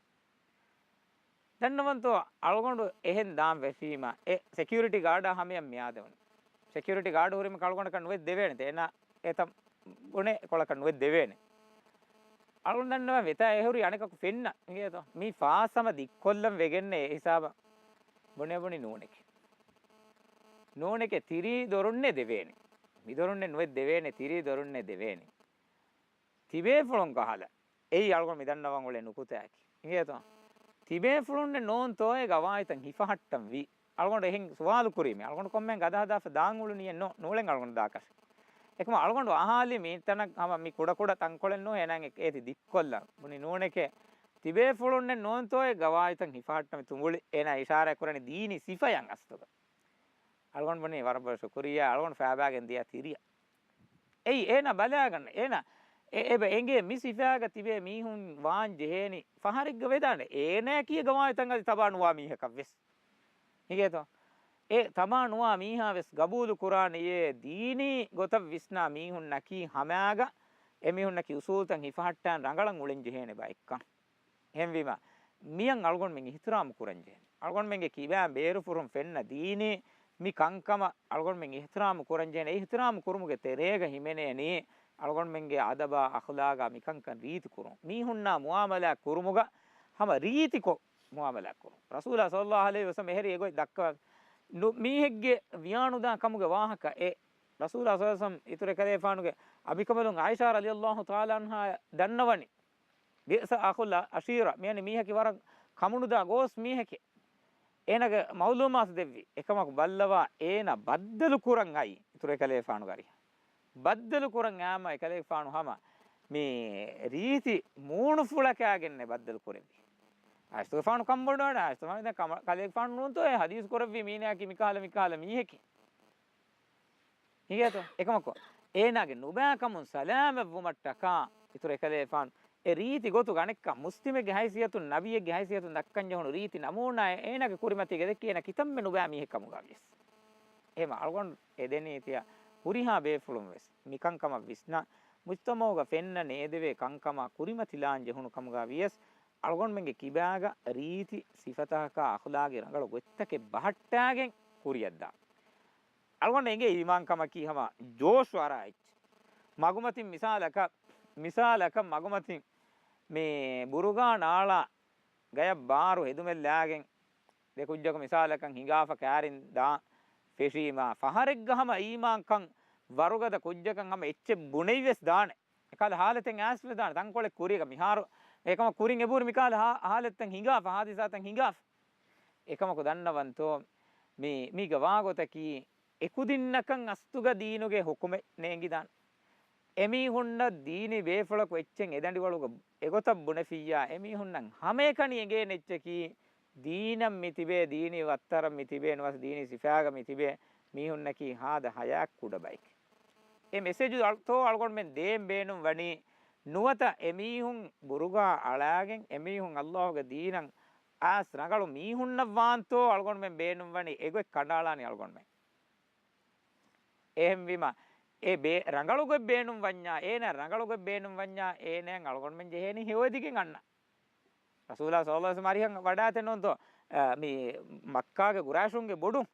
ދަންނަވަންތޯ އަޅުގަނޑު އެހެން ދާން ވެފީމަ އެ ސެކިއުރިޓީ ގާޑާ ހަމަޔަށް މިއާދެވުނު. ސެކިއުރިޓީ ގާޑު ހުރީމަ އަޅުގަނޑަކަށް ނުވެސް ދެވޭނެ. އޭނާ އެތަން ބުނެ ކޮޅަކަށް ނުވެސް ދެވޭނެ. އަޅުގަނޑު ދަންނަވާ ވެތާ އެހުރީ އަނެކަކު ފެންނަ އިނގޭތޯ. މީ ފާސް ހަމަ ދިއްކޮށްލަން ވެގެންނޭ އެ ހިސާބަށް. ބުނޭ ބުނި ނޫނެކެ. ނޫނެކެ ތިރީ ދޮރުންނޭ ދެވޭނެ. މި ދޮރުންނެއް ނުވެ ދެވޭނެ، ތިރީ ދޮރުންނޭ ދެވޭނެ. ތިބޭފުޅުން ކަހަލަ. އެއީ އަޅުގަނޑު މި ދަންނަވަން އުޅޭ ނުކުތާއަކީ. އިނގޭތޯ؟ ތިބޭފުޅުންނެއް ނޫންތޯއޭ ގަވާއިދުތައް ހިފަހައްޓަން ވީ. އަޅުގަނޑު އެހެން ސުވާލު ކުރީމޭ. އަޅުގަނޑު ކޮންމެހެން ގަދަ ހަދާފަ ދާން އުޅުނީއެއް ނޫ-، ނޫޅެން އަޅުގަނޑު ދާކަށެއް. އެކަމަ އަޅުގަނޑު އަހާލީ މި ތަނަށް ހަމަ މި ކުޑަކުޑަ ތަންކޮޅެއް ނޫން، އޭނާ އޭތި ދިއްކޮށްލަން. ބުނި ނޫނެކޭ ތިބޭފުޅުންނެއް ނޫންތޯއޭ ގަވާއިދުތައް ހިފަހައްޓަން ތުނބުޅި އޭނާ އިޝާރާތް ކުރަނީ ދީނީ ސިފަޔަށް އަސްލުގަ. އަޅުގަނޑު ބުނީ ވަރަށް ބޮޑަށް ޝުކުރިއްޔާ. އަޅުގަނޑު ފައިބާގެން ދިޔަ ތިރިއަށް. އެއީ އޭނާ ބަލާގަންނަ. އޭނާ އެ-، އެބަ އެނގޭ މި ސިފާގަ ތިބޭ މީހުން ވާން ޖެހޭނީ ފަހަރެއްގަ ވެދާނެ. އޭނާއަކީ ގަވާއިދުތައް އަދި ތަބާ ނުވާ މީހަކަށް ވެސް. އިނގޭތޯ؟ އެ ތަބާ ނުވާ މީހާ ވެސް ގަބޫލު ކުރާނެޔޭ ދީނީ ގޮތަށް ވިސްނާ މީހުންނަކީ ހަމައިގަ އެމީހުންނަކީ އުސޫލުތައް ހިފަހައްޓާން ރަނގަޅަށް އުޅެން ޖެހޭނެ ބައެއްކަން. އެހެންވީމަ، މިއަށް އަޅުގަނޑުމެން އިޙްތިރާމު ކުރަންޖެހޭނެ. އަޅުގަނޑުމެންގެ ކިބައިން ބޭރުފުށުން ފެންނަ ދީނީ މި ކަންކަމަށް އަޅުގަނޑުމެން އިޙްތިރާމު ކުރަންޖެހޭނެ. އެ އިޙްތިރާމު ކުރުމުގެ ތެރޭގަ ހިމެނޭނީ އަޅުގަނޑުމެންގެ އަދަބާ، އަޚްލާގާ މިކަންކަން ރީތި ކުރުން. މީހުންނާ މުއާމަލާ ކުރުމުގަ ހަމަ ރީތިކޮށް މުއާމަލާ ކުރުން. ރަސޫލާ ޞައްލައްލާހު ޢަލައިހި ވަސައްލަމަ އެހެރީ އެގޮތް ދައްކަވާ ނު-، މީހެއްގެ ވިޔާނުދާ ކަމުގެ ވާހަކަ އެ ރަސޫލާ ޞައްލައްލާހު ޢަލައިހި ވަސައްލަމަ އިތުރު އެކަލޭފާނުގެ އަނބިކަނބަލުން ޢާއިޝާ ރަޟިޔައްލާހު ތަޢާލާ ޢަންހާ ދަންނަވަނީ. ބިއްސަ އަޚުލް ޢަޝީރާ، މިއަނި މީހަކީ ވަރަށް ކަމުނުދާ ގޯސް މީހެކޭ. އޭނާގެ މަޢުލޫމާތު ދެއްވި. އެކަމަކު ބައްލަވާ އޭނާ ބައްދަލު ކުރަން އައީ އިތުރު އެކަލޭފާނުގެ އަރިހަށް. ބައްދަލު ކުރަން އައީމަ އެކަލޭފާނު ހަމަ މި ރީތި މޫނުފުޅަކާގެންނޭ ބައްދަލު ކުރެއްވި. އައިސްތުގެފާނު ކަންބޮޑުވާނެ، އައިސްތުގެފާނު ދެން ކަމަ-، ކަލޭފާނު ނޫންތޯ އެ ޙަދީޘް ކުރެއްވީ މީނާއަކީ މިކަހަލަ މިކަހަލަ މީހެކޭ. ހިނގޭތޯ؟ އެކަމަކު، އޭނާގެ ނުބައިކަމުން ސަލާމަތްވުމަށްޓަކާ އިތުރު އެކަލޭފާނު އެ ރީތި ގޮތުގަ އަނެއްކާ މުސްލިމެއްގެ ހައިސިއްޔަތުން، ނަބިއްޔެއްގެ ހައިސިއްޔަތުން ދައްކަން ޖެހުނު ރީތި ނަމޫނާއެއް އޭނާގެ ކުރިމަތީގަ ދެއްކި އޭނާ ކިތަންމެ ނުބައި މީހެއް ކަމުގަ ވިޔަސް. އެހެމަ އަޅުގަނޑު އެދެނީ ތިޔަ ހުރިހާ ބޭފުޅުން ވެސް މިކަންކަމަށް ވިސްނާ، މުޖްތަމަޢުގަ ފެންނަ ނޭދެވޭ ކަންކަމާ ކުރިމަތިލާން ޖެހުނު ކަމުގަ ވިޔަސް، އަޅުގަނޑުމެންގެ ކިބާގަ ރީތި ސިފަތަކަކާ އަޚުލާގީ ރަނގަޅު ގޮތްތަކެއް ބަހައްޓާގެން ކުރިއަށްދާ. އަޅުގަނޑަށް އެނގޭ އީމާންކަމަކީ ހަމަ ޖޯޝު އަރާ އެއްޗެއް. މަގުމަތިން މިސާލަކަށް، މިސާލަކަށް މަގުމަތިން މި ބުރުގާ ނާޅާ ގަޔަށް ބާރު ހެދުމެއްލާގެން ދެ ކުއްޖަކު މިސާލަކަށް ހިނގާފަ ކާރިން ދާ ފެށީމާ ފަހަރެއްގަ ހަމަ އީމާންކަން ވަރުގަދަ ކުއްޖަކަށް ހަމަ އެއްޗެއް ބުނެވިޔަސް ދާނެ. އެކަހަލަ ހާލަތެއް އައިސްފަ ދާނެ ތަންކޮޅެއް ކުރިއަކަށް މިހާރު. އެކަމަ ކުރިން އެބަހުރި މިކަހަލަ ހާ-، ހާލަތްތައް ހިނގާފަ، ހާދިސާތައް ހިނގާފަ. އެކަމަކު ދަންނަވަންތޯ، މި-، މީގަ ވާގޮތަކީ އެކުދިންނަކަށް އަސްތުގަ ދީނުގެ ޙުކުމެއް ނޭނގިދާނެ. އެމީހުންނަށް ދީނީ ބޭފުޅަކު އެއްޗެއް އެދަނޑިވަޅުގަ އެގޮތަށް ބުނެފިއްޔާ، އެމީހުންނަށް ހަމައެކަނި އެނގޭނެ އެއްޗަކީ، ދީނަށް މިތިބޭ، ދީނީ ވައްތަރަށް މިތިބޭ، ނުވަސް ދީނީ ސިފާގަ މިތިބޭ މީހުންނަކީ ހާދަ ހަޔާތް ކުޑަ ބައެކޭ. އެ މެސެޖު އަޅު-، ތޯ އަޅުގަނޑުމެން ދޭން ބޭނުން ވަނީ، ނުވަތަ އެމީހުން ބުރުގާ އަޅާގެން އެމީހުން ﷲ ގެ ދީނަށް އައިސް ރަނގަޅު މީހުންނަށް ވާންތޯ އަޅުގަނޑުމެން ބޭނުން ވަނީ އެގޮތް ކަނޑައަޅާނީ އަޅުގަނޑުމެން. އެހެންވީމަ، އެ ބޭ-، ރަނގަޅުގޮތް ބޭނުން ވަންޏާ، އޭނަ ރަނގަޅުގޮތް ބޭނުން ވަންޏާ، އޭނައަށް އަޅުގަނޑުމެން ޖެހޭނީ ހެޔޮއެދިގެން އަންނަ. ރަސޫލާ ޞައްލައްލާހު ޢަލައިހި ވަސައްލަމަ އަރިހަށް ވަޑައިގަތެއް ނޫންތޯ، އަ، މި މައްކާގެ ގުރައިޝުންގެ ބޮޑުން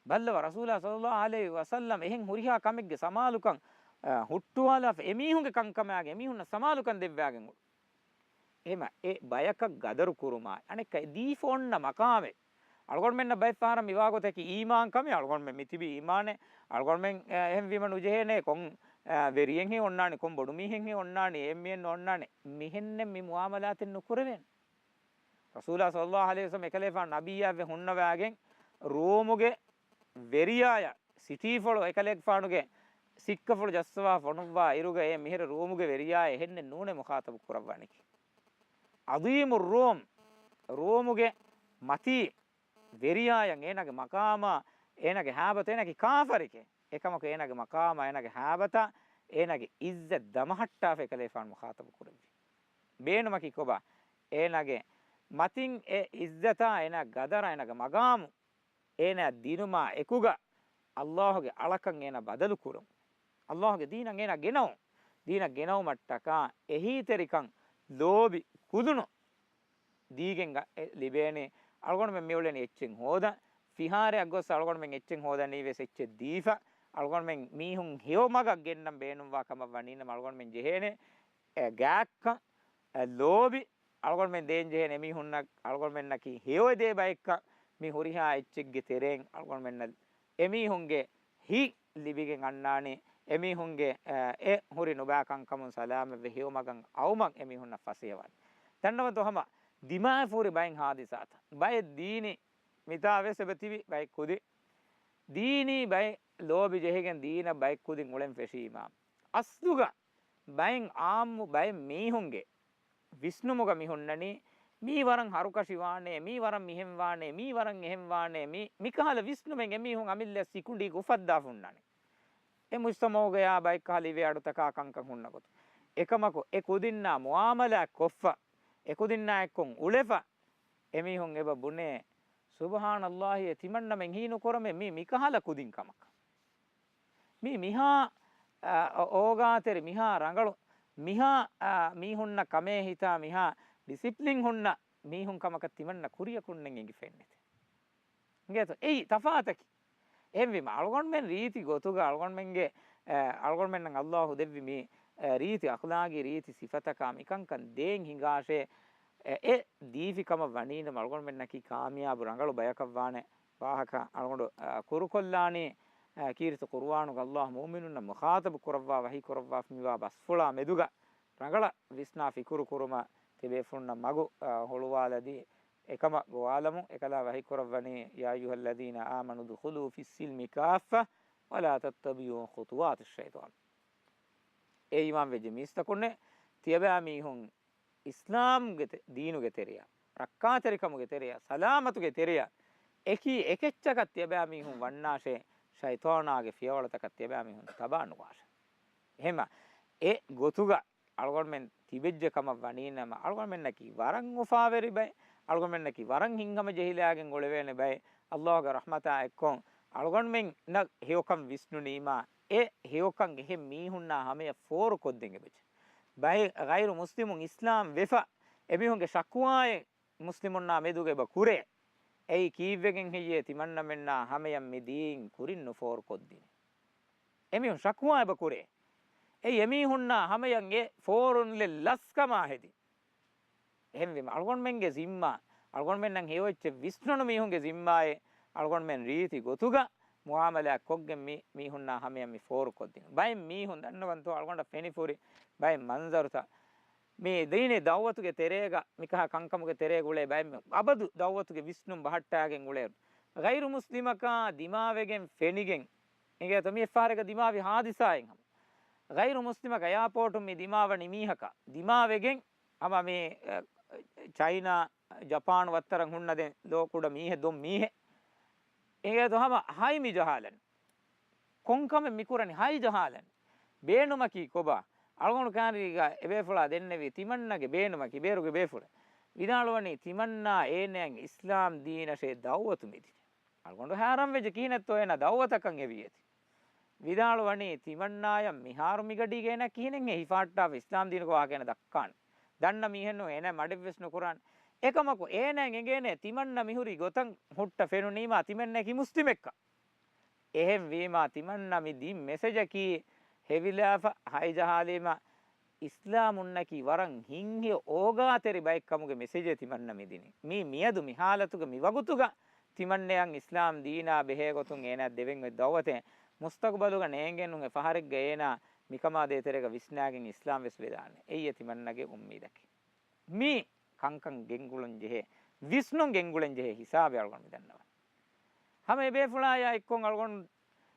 ބައްލަވަ ރަސޫލާ ޞައްލައްލާހު ޢަލައިހި ވަސައްލަމަ އެހެން ހުރިހާ ކަމެއްގެ ސަމާލުކަން، އަ، ހުއްޓުވާލާފަ އެމީހުންގެ ކަންކަމާގެ އެމީހުންނަށް ސަމާލުކަން ދެއްވާގެން އުޅުނު. އެހެމަ އެ ބަޔަކަށް ގަދަރު ކުރުމާ، އަނެއްކާ އެ ދީފަ އޮންނަ މަޤާމެއް. އަޅުގަނޑުމެންނަށް ބައެއް ފަހަރަށް މިވާގޮތަކީ އީމާންކަމެއް، އަޅުގަނޑުމެން މިތިބީ އީމާނެއް، އަޅުގަނޑުމެން، އެ، އެހެންވީމަ ނުޖެހޭނެ، ކޮން، އެ، ވެރިއެއްހެން އޮންނާނީ، ކޮން ބޮޑުމީހެއްހެން އޮންނާނީ، އެއްމިއެއް ނޯންނާނެ. މިހެންނެއް މި މުއާމަލާތެއް ނުކުރެވޭނެ. ރަސޫލާ ޞައްލައްލާހު ޢަލައިހި ވަސައްލަމަ އެކަލޭފާނު ނަބިއްޔާވެ ހުންނަވާގެން ރޫމުގެ ވެރިޔާޔަށް ސިޓީފޮޅު އެކަލޭގެފާނުގެ ސިއްކަފުޅު ޖައްސަވާ ފޮނުއްވާ އިރުގަ އެ މިހިރަ ރޫމުގެ ވެރިޔާ އެހެންނެއް ނޫނޭ މުޚާޠަބު ކުރައްވާނެކީ. ޢަޒީމުއްރޫމް، ރޫމުގެ މަތީ ވެރިޔާޔަށް އޭނާގެ މަޤާމާ، އޭނާގެ ހައިބަތަށް، އޭނާ ކީ ކާފަރެކޭ. އެކަމަކު އޭނާގެ މަޤާމާ، އޭނާގެ ހައިބަތަށް، އޭނާގެ ޢިއްޒަތް ދަމަހައްޓާފަ އެކަލޭފާނު މުޚާޠަބު ކުރެއްވި. ބޭނުމަކީ ކޮބާ؟ އޭނާގެ މަތިން އެ ޢިއްޒަތާ، އޭނާ ގަދަރާ، އޭނާގެ މަގާމު އޭނާ ދިނުމާ އެކުގަ ﷲ ގެ އަޅަކަށް އޭނާ ބަދަލު ކުރުން. ﷲ ގެ ދީނަށް އޭނާ ގެނައުން. ދީނަށް ގެނައުމަށްޓަކާ އެހީތެރިކަން، ލޯބި، ކުލުނު ދީގެން ގަ-، އެ ލިބޭނެ. އަޅުގަނޑުމެން މިއުޅެނީ އެއްޗެއް ހޯދަން. ފިހާރައަށް ގޮސް އަޅުގަނޑުމެން އެއްޗެއް ހޯދަނީ ވެސް އެއްޗެއް ދީފަ. އަޅުގަނޑުމެން މީހުން ހެޔޮ މަގަށް ގެންނަން ބޭނުންވާ ކަމަށް ވަނީނަމަ އަޅުގަނޑުމެން ޖެހޭނެ އެ ގާތްކަން، އެ، ލޯބި އަޅުގަނޑުމެން ދޭން ޖެހޭނެ އެމީހުންނަށް އަޅުގަނޑުމެންނަކީ ހެޔޮއެދޭ ބައެއްކަން މި ހުރިހާ އެއްޗެއްގެ ތެރެއިން އަޅުގަނޑުމެންނަށް އެމީހުންގެ ހިތް ލިބިގެން އަންނާނީ، އެމީހުންގެ، އެ، އެ ހުރި ނުބާ ކަންކަމުން ސަލާމަތްވެ ހެޔޮމަގަށް އައުމަށް އެމީހުންނަށް ފަސޭހަވާނެ. ދަންނަވަންތޯ ހަމަ ދިމާވެފަ ހުރި ބައެއް ހާދިސާތައް. ބައެއް ދީނީ މިތާ ވެސް އެބަ ތިބި ބައެއް ކުދި. ދީނީ ބައެއް ލޯބި ޖެހިގެން ދީނަށް ބައެއް ކުދިން އުޅެން ފެށީމާ. އަސްލުގަ ބައެއް އާއްމު ބައެއް މީހުންގެ ވިސްނުމުގަ މި ހުންނަނީ، މީ ވަރަށް ހަރުކަށި ވާނެ، މީ ވަރަށް މިހެން ވާނެ، މީ ވަރަށް އެހެން ވާނެ، މި، މިކަހަލަ ވިސްނުމެއް އެމީހުން އަމިއްލަ ސިކުނޑީގަ އުފައްދާފަ ހުންނާނެ. އެ މުޖްތަމަޢުގަޔާ ބައެއްކަހަލަ އިވޭ އަޑުތަކާ ކަންކަން ހުންނަ ގޮތު. އެކަމަކު އެ ކުދިންނާ މުޢާމަލާތް ކޮށްފަ، އެ ކުދިންނާ އެއްކޮށް އުޅެފަ، އެމީހުން އެބަ ބުނޭ، ސުބްޙާނަﷲ، އެ ތިމަންނަމެން ހީނުކުރަމޭ މީ މިކަހަލަ ކުދިން ކަމަކަށް. މީ މިހާ، އަ، އޯގާތެރި، މިހާ ރަނގަޅު، މިހާ، އަ، މީހުންނަށް ކަމޭ ހިތާ މިހާ ޑިސިޕްލިން ހުންނަ މީހުން ކަމަކަށް ތިމަންނަ ކުރިއަކުންނެއް އެނގިފައެއްނެތެ. އިނގޭތޯ؟ އެއީ ތަފާތަކީ. އެހެންވީމަ، އަޅުގަނޑުމެން ރީތި ގޮތުގަ އަޅުގަނޑުމެންގެ، އަ، އަޅުގަނޑުމެންނަށް ﷲ ދެއްވި މި، އަ، ރީތި އަޚްލާގީ ރީތި ސިފަތަކާ މިކަންކަން ދޭން ހިނގާށޭ، އެ، އެ ދީފި ކަމަށް ވަނީނަމަ އަޅުގަނޑުމެންނަކީ ކާމިޔާބު ރަނގަޅު ބަޔަކަށްވާނެ. ވާހަކަ އަޅުގަނޑު، އަ، ކުރުކޮށްލާނީ، އަ، ކީރިތި ޤުރުއާނުގަ ﷲ މުއުމިނުންނަށް މުޚާޠަބު ކުރައްވާ ވަޙީ ކުރައްވާފަ މިވާ ބަސްފުޅާ މެދުގަ ރަނގަޅަށް ވިސްނާ ފިކުރު ކުރުމަށް ތިބޭފުޅުންނަށް މަގު، އަ، ހުޅުވާލަދީ އެކަމަށް ގޮވާލަމުން. އެކަލާ ވަޙީ ކުރައްވަނީ، يا أيها الذين آمنوا ادخلوا في السلم كافة ولا تتبعوا خطوات الشيطان. އޭ އީމާން ވެއްޖެ މީސްތަކުންނޭ، ތިޔަބައިމީހުން އިސްލާމްގެ ތެ-، ދީނުގެ ތެރެއަށް، ރައްކާތެރިކަމުގެ ތެރެއަށް، ސަލާމަތުގެ ތެރެއަށް އެކީ އެކެއްޗަކަށް ތިޔަބައިމީހުން ވަންނާށޭ، ޝައިޠާނާގެ ފިޔަވަޅުތަކަށް ތިޔަބައިމީހުން ތަބާ ނުވާށޭ. އެހެންމަ، އެ ގޮތުގަ އަޅުގަނޑުމެން ތިބެއްޖެ ކަމަށް ވަނީނަމަ، އަޅުގަނޑުމެންނަކީ ވަރަށް އުފާވެރި ބައެއް، އަޅުގަނޑުމެންނަކީ ވަރަށް ހިތްހަމަޖެހިލާގެން އުޅެވޭނެ ބައެއް. ﷲގެ ރަޙްމަތާ އެއްކޮށް، އަޅުގަނޑުމެންނަށް ހެޔޮކަން ވިސްނުނީމާ، އެ ހެޔޮކަން އެހެން މީހުންނާ ހަމަޔަށް ފޯރުކޮށްދޭން އެބަޖެ. ބައެއް ޣައިރު މުސްލިމުން އިސްލާމް ވެފަ، އެމީހުންގެ ޝަކުވާއެއް މުސްލިމުންނާ މެދުގަ އެބަ ކުރޭ. އެއީ ކީއްވެގެން ހެއްޔޭ ތިމަންނަމެންނާ ހަމަޔަށް މި ދީން ކުރިން ނުފޯރުކޮށްދިނީ؟ އެމީހުން ޝަކުވާ އެބަ ކުރޭ. އެއީ އެމީހުންނާ ހަމަޔަށް އެ ފޯރުންލެއް ލަސްކަމާ ހެދި. އެހެންވީމަ، އަޅުގަނޑުމެންގެ ޒިންމާ، އަޅުގަނޑުމެންނަށް ހެޔޮއެއްޗެއް ވިސްނުނު މީހުންގެ ޒިންމާއެއް، އަޅުގަނޑުމެން ރީތި ގޮތުގަ މުޢާމަލާތް ކޮށްގެން މި މީހުންނާ ހަމަޔަށް މި ފޯރުކޮށްދިނުން. ބައެއް މީހުން ދަންނަވަންތޯ އަޅުގަނޑަށް ފެނިފުރި ބައެއް މަންޒަރުތައް. މި ދީނީ ދަޢުވަތުގެ ތެރޭގަ، މިކަހަ ކަންކަމުގެ ތެރޭގަ އުޅޭ ބައެއް މީހުން އަބަދު ދަޢުވަތުގެ ވިސްނުން ބަހައްޓާގެން އުޅޭ. ޣައިރު މުސްލިމަކާ ދިމާވެގެން ފެނިގެން، އިނގޭތޯ މި އެއްފަހަރެއްގަ ދިމާވި ހާދިސާއެއް ހަމަ. ޣައިރު މުސްލިމަކަށް އެއާޕޯޓުން މި ދިމާވަނި މީހަކަށް ދިމާވެގެން ހަމަ މި، އެ، ޗައިނާ، ޖަޕާން ވައްތަރަށް ހުންނަ ދެން ލޯ ކުޑަ މީހެއް ދޮން މީހެއް. އިނގޭތޯ ހަމަ ހަތް މި ޖަހާލަން. ކޮންކަމެއް މިކުރަނީ ހަތް ޖަހާލަން. ބޭނުމަކީ ކޮބާ؟ އަޅުގަނޑު ކާރީގަ އެބޭފުޅާ ދެންނެވީ ތިމަންނަގެ ބޭނުމަކީ ބޭރުގެ ބޭފުޅެއް. ވިދާޅުވަނީ ތިމަންނާ އޭނައަށް އިސްލާމް ދީނަށޭ ދަޢުވަތު މިދިނީ. އަޅުގަނޑު ހައިރާންވެއްޖެ ކިހިނެއްތޯ އޭނާ ދަޢުވަތަކަށް އެވީއޭތި. ވިދާޅުވަނީ ތިމަންނާޔަށް މިހާރު މިގަޑީގަ އޭނާ ކިހިނެއްހޭ ހިފާއްޓާފަ އިސްލާމް ދީނުގެ ވާހަކަ އޭނަ ދައްކާނެ. ދަންނަ މީހެއްނު އޭނާ މަޑެއްވެސް ނުކުރާނެ. އެކަމަކު އޭނާއަށް އެނގޭނެ ތިމަންނަ މިހުރި ގޮތަށް ހުއްޓަ ފެނުނީމާ ތިމަންނައަކީ މުސްލިމެއްކަން. އެހެންވީމާ ތިމަންނަ މި ދިން މެސެޖަކީ ހެވިލާފަ ހަތް ޖަހާލީމަ އިސްލާމުންނަކީ ވަރަށް ހިތްހެޔޮ އޯގާތެރި ބައެއްކަމުގެ މެސެޖެއް ތިމަންނަ މިދިނީ. މީ މިއަދު މި ހާލަތުގަ މި ވަގުތުގަ ތިމަންނައަށް އިސްލާމް ދީނާ ބެހޭގޮތުން އޭނާ ދެވެން އޮތް ދަޢުވަތެއް މުސްތަގުބަލުގަ ނޭނގެން އެއްފަހަރެއްގަ އޭނާ މިކަމާ ދޭތެރޭގަ ވިސްނާގެން އިސްލާމް ވެސް ވެދާނެ. އެއީ ތިމަންނަގެ އުއްމީދަކީ. މީ ކަންކަން ގެންގުޅަން ޖެހޭ، ވިސްނުން ގެންގުޅެން ޖެހޭ ހިސާބެއް އަޅުގަނޑު މި ދަންނަވަން. ހަމަ އެބޭފުޅާޔާ އެއްކޮށް އަޅުގަނޑު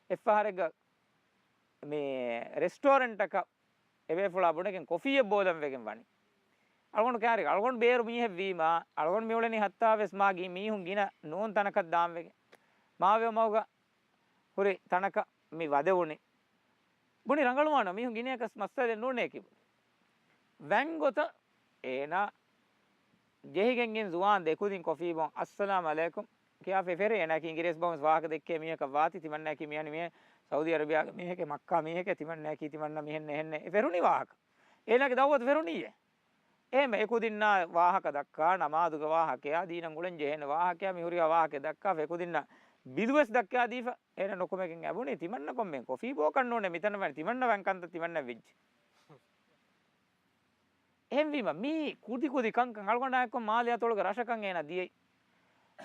އެއްފަހަރެއްގަ މި ރެސްޓޯރެންޓަކަށް އެބޭފުޅާ ބުނެގެން ކޮފީއެއް ބޯލަން ވެގެން ވަނީ. އަޅުގަނޑު ކާރި، އަޅުގަނޑު ބޭރު މީހެއް ވީމާ، އަޅުގަނޑު މިއުޅެނީ ހައްތާވެސް މާ ގި މީހުން ގިނަ ނޫން ތަނަކަށް ދާން ވެގެން. މާވެ މަގުގަ ހުރި ތަނަކަށް މި ވަދެވުނީ. ބުނި ރަނގަޅުވާނަ މީހުން ގިނައަކަސް މައްސަލައެއް ނޫނޭ ކިބު. ވަން ގޮތަށް އޭނާ ޖެހިގެން ގިން ޒުވާން ދެކުދިން ކޮފީ ބޯން، އައްސަލާމް އަލައިކުމް ކިޔާފަ ފެރޭ. އޭނާ އިނގިރޭސި ބަހުން ވާހަކަ ދެއްކޭ މީހަކަށް ވާތީ، ތިމަންނައަކީ މިހާރު މީހެއް ސައުދީ އަރަބިޔާގެ މީހެކޭ، މައްކާ މީހެކޭ، ތިމަންނައަކީ ތިމަންނަ މިހެން އެހެންނެއް އެ ފެރުނީ ވާހަކަ. އޭނާގެ ދައުވަތު ފެރުނީއޭ. އެހެން އެކުދިންނާ ވާހަކަ ދައްކާ، ނަމާދުގެ ވާހަކަޔާ، ދީނަށް އުޅެން ޖެހޭނެ ވާހަކަޔާ، މި ހުރިހާ ވާހަކަ ދައްކާފަ އެކުދިންނަށް ބިލުވެސް ދައްކާދީފަ، އޭނަ ނުކުމެގެން އެބުނީ ތިމަންނަ ކޮންމެ ކޮފީ ބޯކަށް ނޫނޭ މިތަނަށް ވަނީ، ތިމަންނަ ވަން ކަންތައް ތިމަންނަ ވެއްޖެ. އެހެންވީމަ، މީ ކުދި ކުދި ކަންކަން އަޅުގަނޑާއެކު މާލެ އަތޮޅުގެ ރަށަކަށް އޭނާ ދިޔައީ.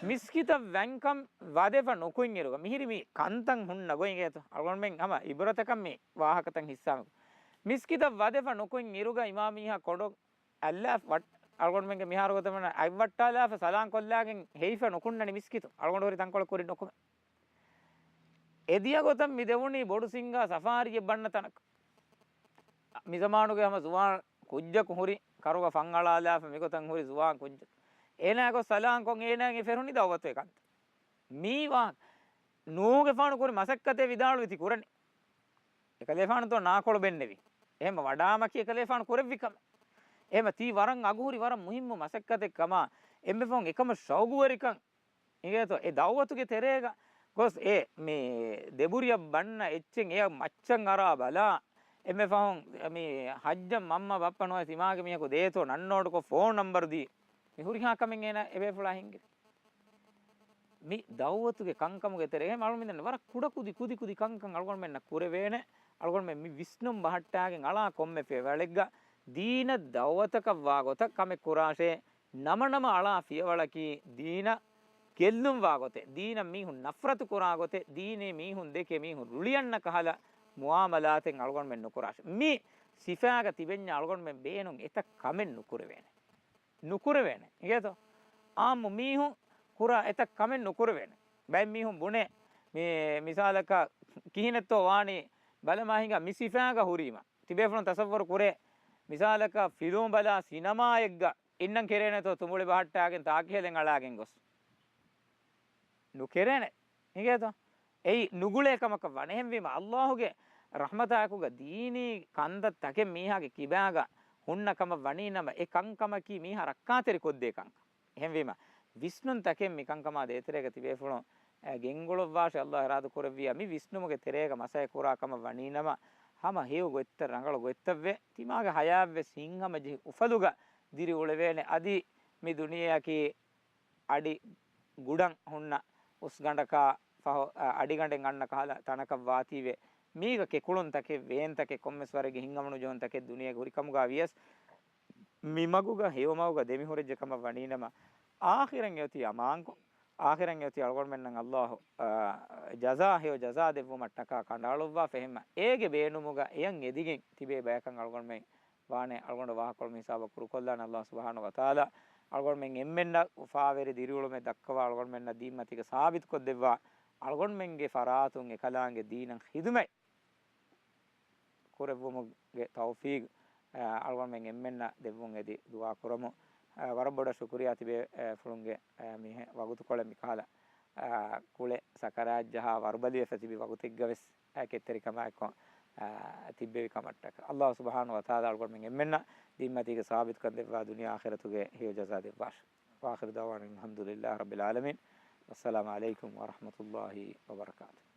މިސްކިތަށް ވަންކަން ވަދެފަ ނުކުތް އިރުގަ، މިހިރި މި ކަންތައް ހުންނަ ގޮތް އިނގޭތޯ. އަޅުގަނޑުމެން ހަމަ އިބުރަތަކަށް މި ވާހަކަތައް ހިއްސާމަކު. މިސްކިތަށް ވަދެފަ ނުކުތް އިރުގަ އިމާމީހާ ކޮޑޮ އައްލާފަ ވަޓް، އަޅުގަނޑުމެންގެ މިހާރު ގޮތަމަން އަތްވައްޓާލާފަ ސަލާން ކޮށްލާގެން ހެއިފަ ނުކުންނަނީ މިސްކިތުން. އަޅުގަނޑު ހުރި ތަންކޮޅެއް ކުރިން ނުކުމެ. އެދިޔަ ގޮތަށް މި ދެވުނީ ބޮޑު ސިންގާ ސަފާރީއެއް ބަންނަ ތަނަކަށް. މިޒަމާނުގެ ހަމަ ޒުވާން ކުއްޖަކު ހުރި ކަރުގަ ފަންއަޅާލާފަ މިގޮތަށް ހުރި ޒުވާން ކުއްޖަކު. އޭނާ ގޮސް ސަލާން ކޮށް އޭނާގެ ފެރުނި ދައުވަތު އެކަން. މީ ވާހަކަ. ނޫހުގެފާނު ކުރި މަސައްކަތެއް ވިދާޅުވި ތި ކުރަނީ. އެކަލޭފާނުތޯ ނާކޮޅު ބެންނެވި. އެހެން ވަޑާމަކީ އެކަލޭފާނު ކުރެއްވި ކަމެއް. އެހެމަ ތީ ވަރަށް އަގުހުރި ވަރަށް މުހިއްމު މަސައްކަތެއް ކަމާ، އެންމެ ފަހުން އެކަމަށް ޝައުގުވެރިކަން އިނގޭތޯ. އެ ދައުވަތުގެ ތެރޭގަ ގޮސް އެ މި ދެބުރިއަށް ބަންނަ އެއްޗެއް އެޔަށް މައްޗަށް އަރާ ބަލާ، އެންމެ ފަހުން މި ހައްޖަށް މަންމަ ބައްޕަ ނުވަތަ ތިމާގެ މީހަކު ދޭތޯ ނަން ނޯޓުކޮށް ފޯން ނަންބަރު ދީ. މި ހުރިހާ ކަމެއް އޭނާ އެބޭފުޅާ ހިނގި. މި ދައުވަތުގެ ކަންކަމުގެ ތެރޭގަ އަޅުގަނޑުމެން ވަރަށް ކުޑަ ކުދި ކުދި ކުދި ކަންކަން އަޅުގަނޑުމެންނަށް ކުރެވޭނެ. އަޅުގަނޑުމެން މި ވިސްނުން ބަހައްޓާގެން އަޅާ ކޮންމެ ފިޔަވަޅެއްގަ ދީނަށް ދައުވަތަކަށް ވާ ގޮތަށް ކަމެއް ކުރާށޭ، ނަމަނަމަ އަޅާ ފިޔަވަޅަކީ ދީނަށް ގެއްލުން ވާ ގޮތެއް، ދީނަށް މީހުން ނަފްރަތު ކުރާ ގޮތެއް، ދީނީ މީހުން ދެކެ މީހުން ރުޅިއަންނަ ކަހަލަ މުއާމަލާތެއް އަޅުގަނޑުމެން ނުކުރާށޭ. މި ސިފާގަ ތިބެންޏާ އަޅުގަނޑުމެން ބޭނުން އެތައް ކަމެއް ނުކުރެވޭނެ. ނުކުރެވޭނެ. އިނގޭތޯ؟ އާއްމު މީހުން ކުރާ އެތައް ކަމެއް ނުކުރެވޭނެ. ބައެއް މީހުން ބުނޭ، މި މިސާލަކަށް ކިހިނެއްތޯ ވާނީ ބަލަމާ ހިނގާ މި ސިފާގަ ހުރީމަ. ތިބޭފުޅުން ތަސައްވަރު ކުރޭ، މިސާލަކަށް ފިލުމު ބަލާ ސިނަމާއެއްގަ އިންނަން ކެރޭނެތޯ ތުނބުޅި ބަހައްޓާގެން ތާކިހެލެއް އަޅާގެން ގޮސް. ނުކެރޭނެ. އިނގޭތޯ؟ އެއީ ނުގުޅޭ ކަމަކަށް ވާނެ. އެހެންވީމަ، އައްލާހުގެ ރަޙްމަތާއެކުގަ ދީނީ ކަންތައް ތަކެއް މީހާގެ ކިބާގަ ހުންނަ ކަމަށް ވަނީ ނަމަ، އެ ކަންކަމަކީ މީހާ ރައްކާތެރި ކޮށްދޭ ކަންކަން. އެހެންވީމަ، ވިސްނުން ތަކެއް މި ކަންކަމާ ދޭތެރޭގަ ތިބޭފުޅުން، އެ، ގެންގުޅުއްވާށޭ، އައްލާހު އިރާދަ ކުރެއްވިއްޔާ، މި ވިސްނުމުގެ ތެރޭގަ މަސައްކަތް ކުރާ ކަމަށް ވަނީ ނަމަ، ހަމަ ހެޔޮ ގޮތްތައް ރަނގަޅު ގޮތްތައްވެ، ތިމާގެ ހަޔާތްވެސް ހިތްހަމަޖެހި އުފަލުގަ ދިރިއުޅެވޭނެ. އަދި މި ދުނިޔެއަކީ އަޑި ގުޑަން ހުންނަ އުސްގަނޑަކާ ފަހު، އަ، އަޑިގަނޑެއް އަންނަ ކަހަލަ ތަނަކަށް ވާތީވެ، މީގަ ކެކުޅުންތަކެއް، ވޭންތަކެއް، ކޮންމެސް ވަރެއްގެ ހިތްހަމަނުޖެހުންތަކެއް ދުނިޔޭގަ ހުރިކަމުގަ ވިޔަސް، މި މަގުގަ ހެޔޮ މަގުގަ ދެމިހުރެއްޖެ ކަމަށް ވަނީނަމަ، އާޚިރަތް އެއޮތީ އަމާންކޮށް، އާޚިރަތް އެއޮތީ އަޅުގަނޑުމެންނަށް އައްލާހު، އަ، ޖަޒާ، ހެޔޮ ޖަޒާ ދެއްވުމަށްޓަކާ ކަނޑައަޅުއްވާފަ. އެހެންމަ އޭގެ ބޭނުމުގަ އެޔަށް އެދިގެން ތިބޭ ބަޔަކަށް އަޅުގަނޑުމެން ވާނެ. އަޅުގަނޑު ވާހަކަކޮޅު މި ހިސާބަށް ކުރުކޮށްލާނެ. އައްލާހު ސުބްޙާނަހޫ ވަތަޢާލާ އަޅުގަނޑުމެން އެންމެންނަށް އުފާވެރި ދިރިއުޅުމެއް ދައްކަވާ، އަޅުގަނޑުމެންނަށް ދީންމަތީގަ ސާބިތުކޮށްދެއްވާ، އަޅުގަނޑުމެންގެ ފަރާތުން އެކަލާނގެ ދީނަށް ޚިދުމަތް ކުރެއްވުމުގެ ތައުފީޤު، އަ، އަޅުގަނޑުމެން އެންމެންނަށް ދެއްވުން އެދި ދުޢާ ކުރަމު. އަ، ވަރަށް ބޮޑަށް ޝުކުރިއްޔާ ތިބޭ، އަ، ފުޅުންގެ، އަ، މި ވަގުތުކޮޅެއް މިކަހަލަ، އަ، ކުޅެ ސަކަރާތް ޖަހާ ވަރުބަލިވެފަ ތިބި ވަގުތެއްގަވެސް، އަ، ކެތްތެރިކަމާއެކު، އަ، ތިއްބެވި ކަމަށްޓަކަ. އައްލާހު ސުބްޙާނަހޫ ވަތަޢާލާ އަޅުގަނޑުމެން އެންމެންނަށް ދީންމަތީގަ ސާބިތުކަން ދެއްވާ، ދުނިޔެ އާޚިރަތުގެ ހެޔޮ ޖަޒާ ދެއްވާށި. وآخر دعوانا أن الحمد لله رب العالمين. والسلام عليكم ورحمة الله وبركاته.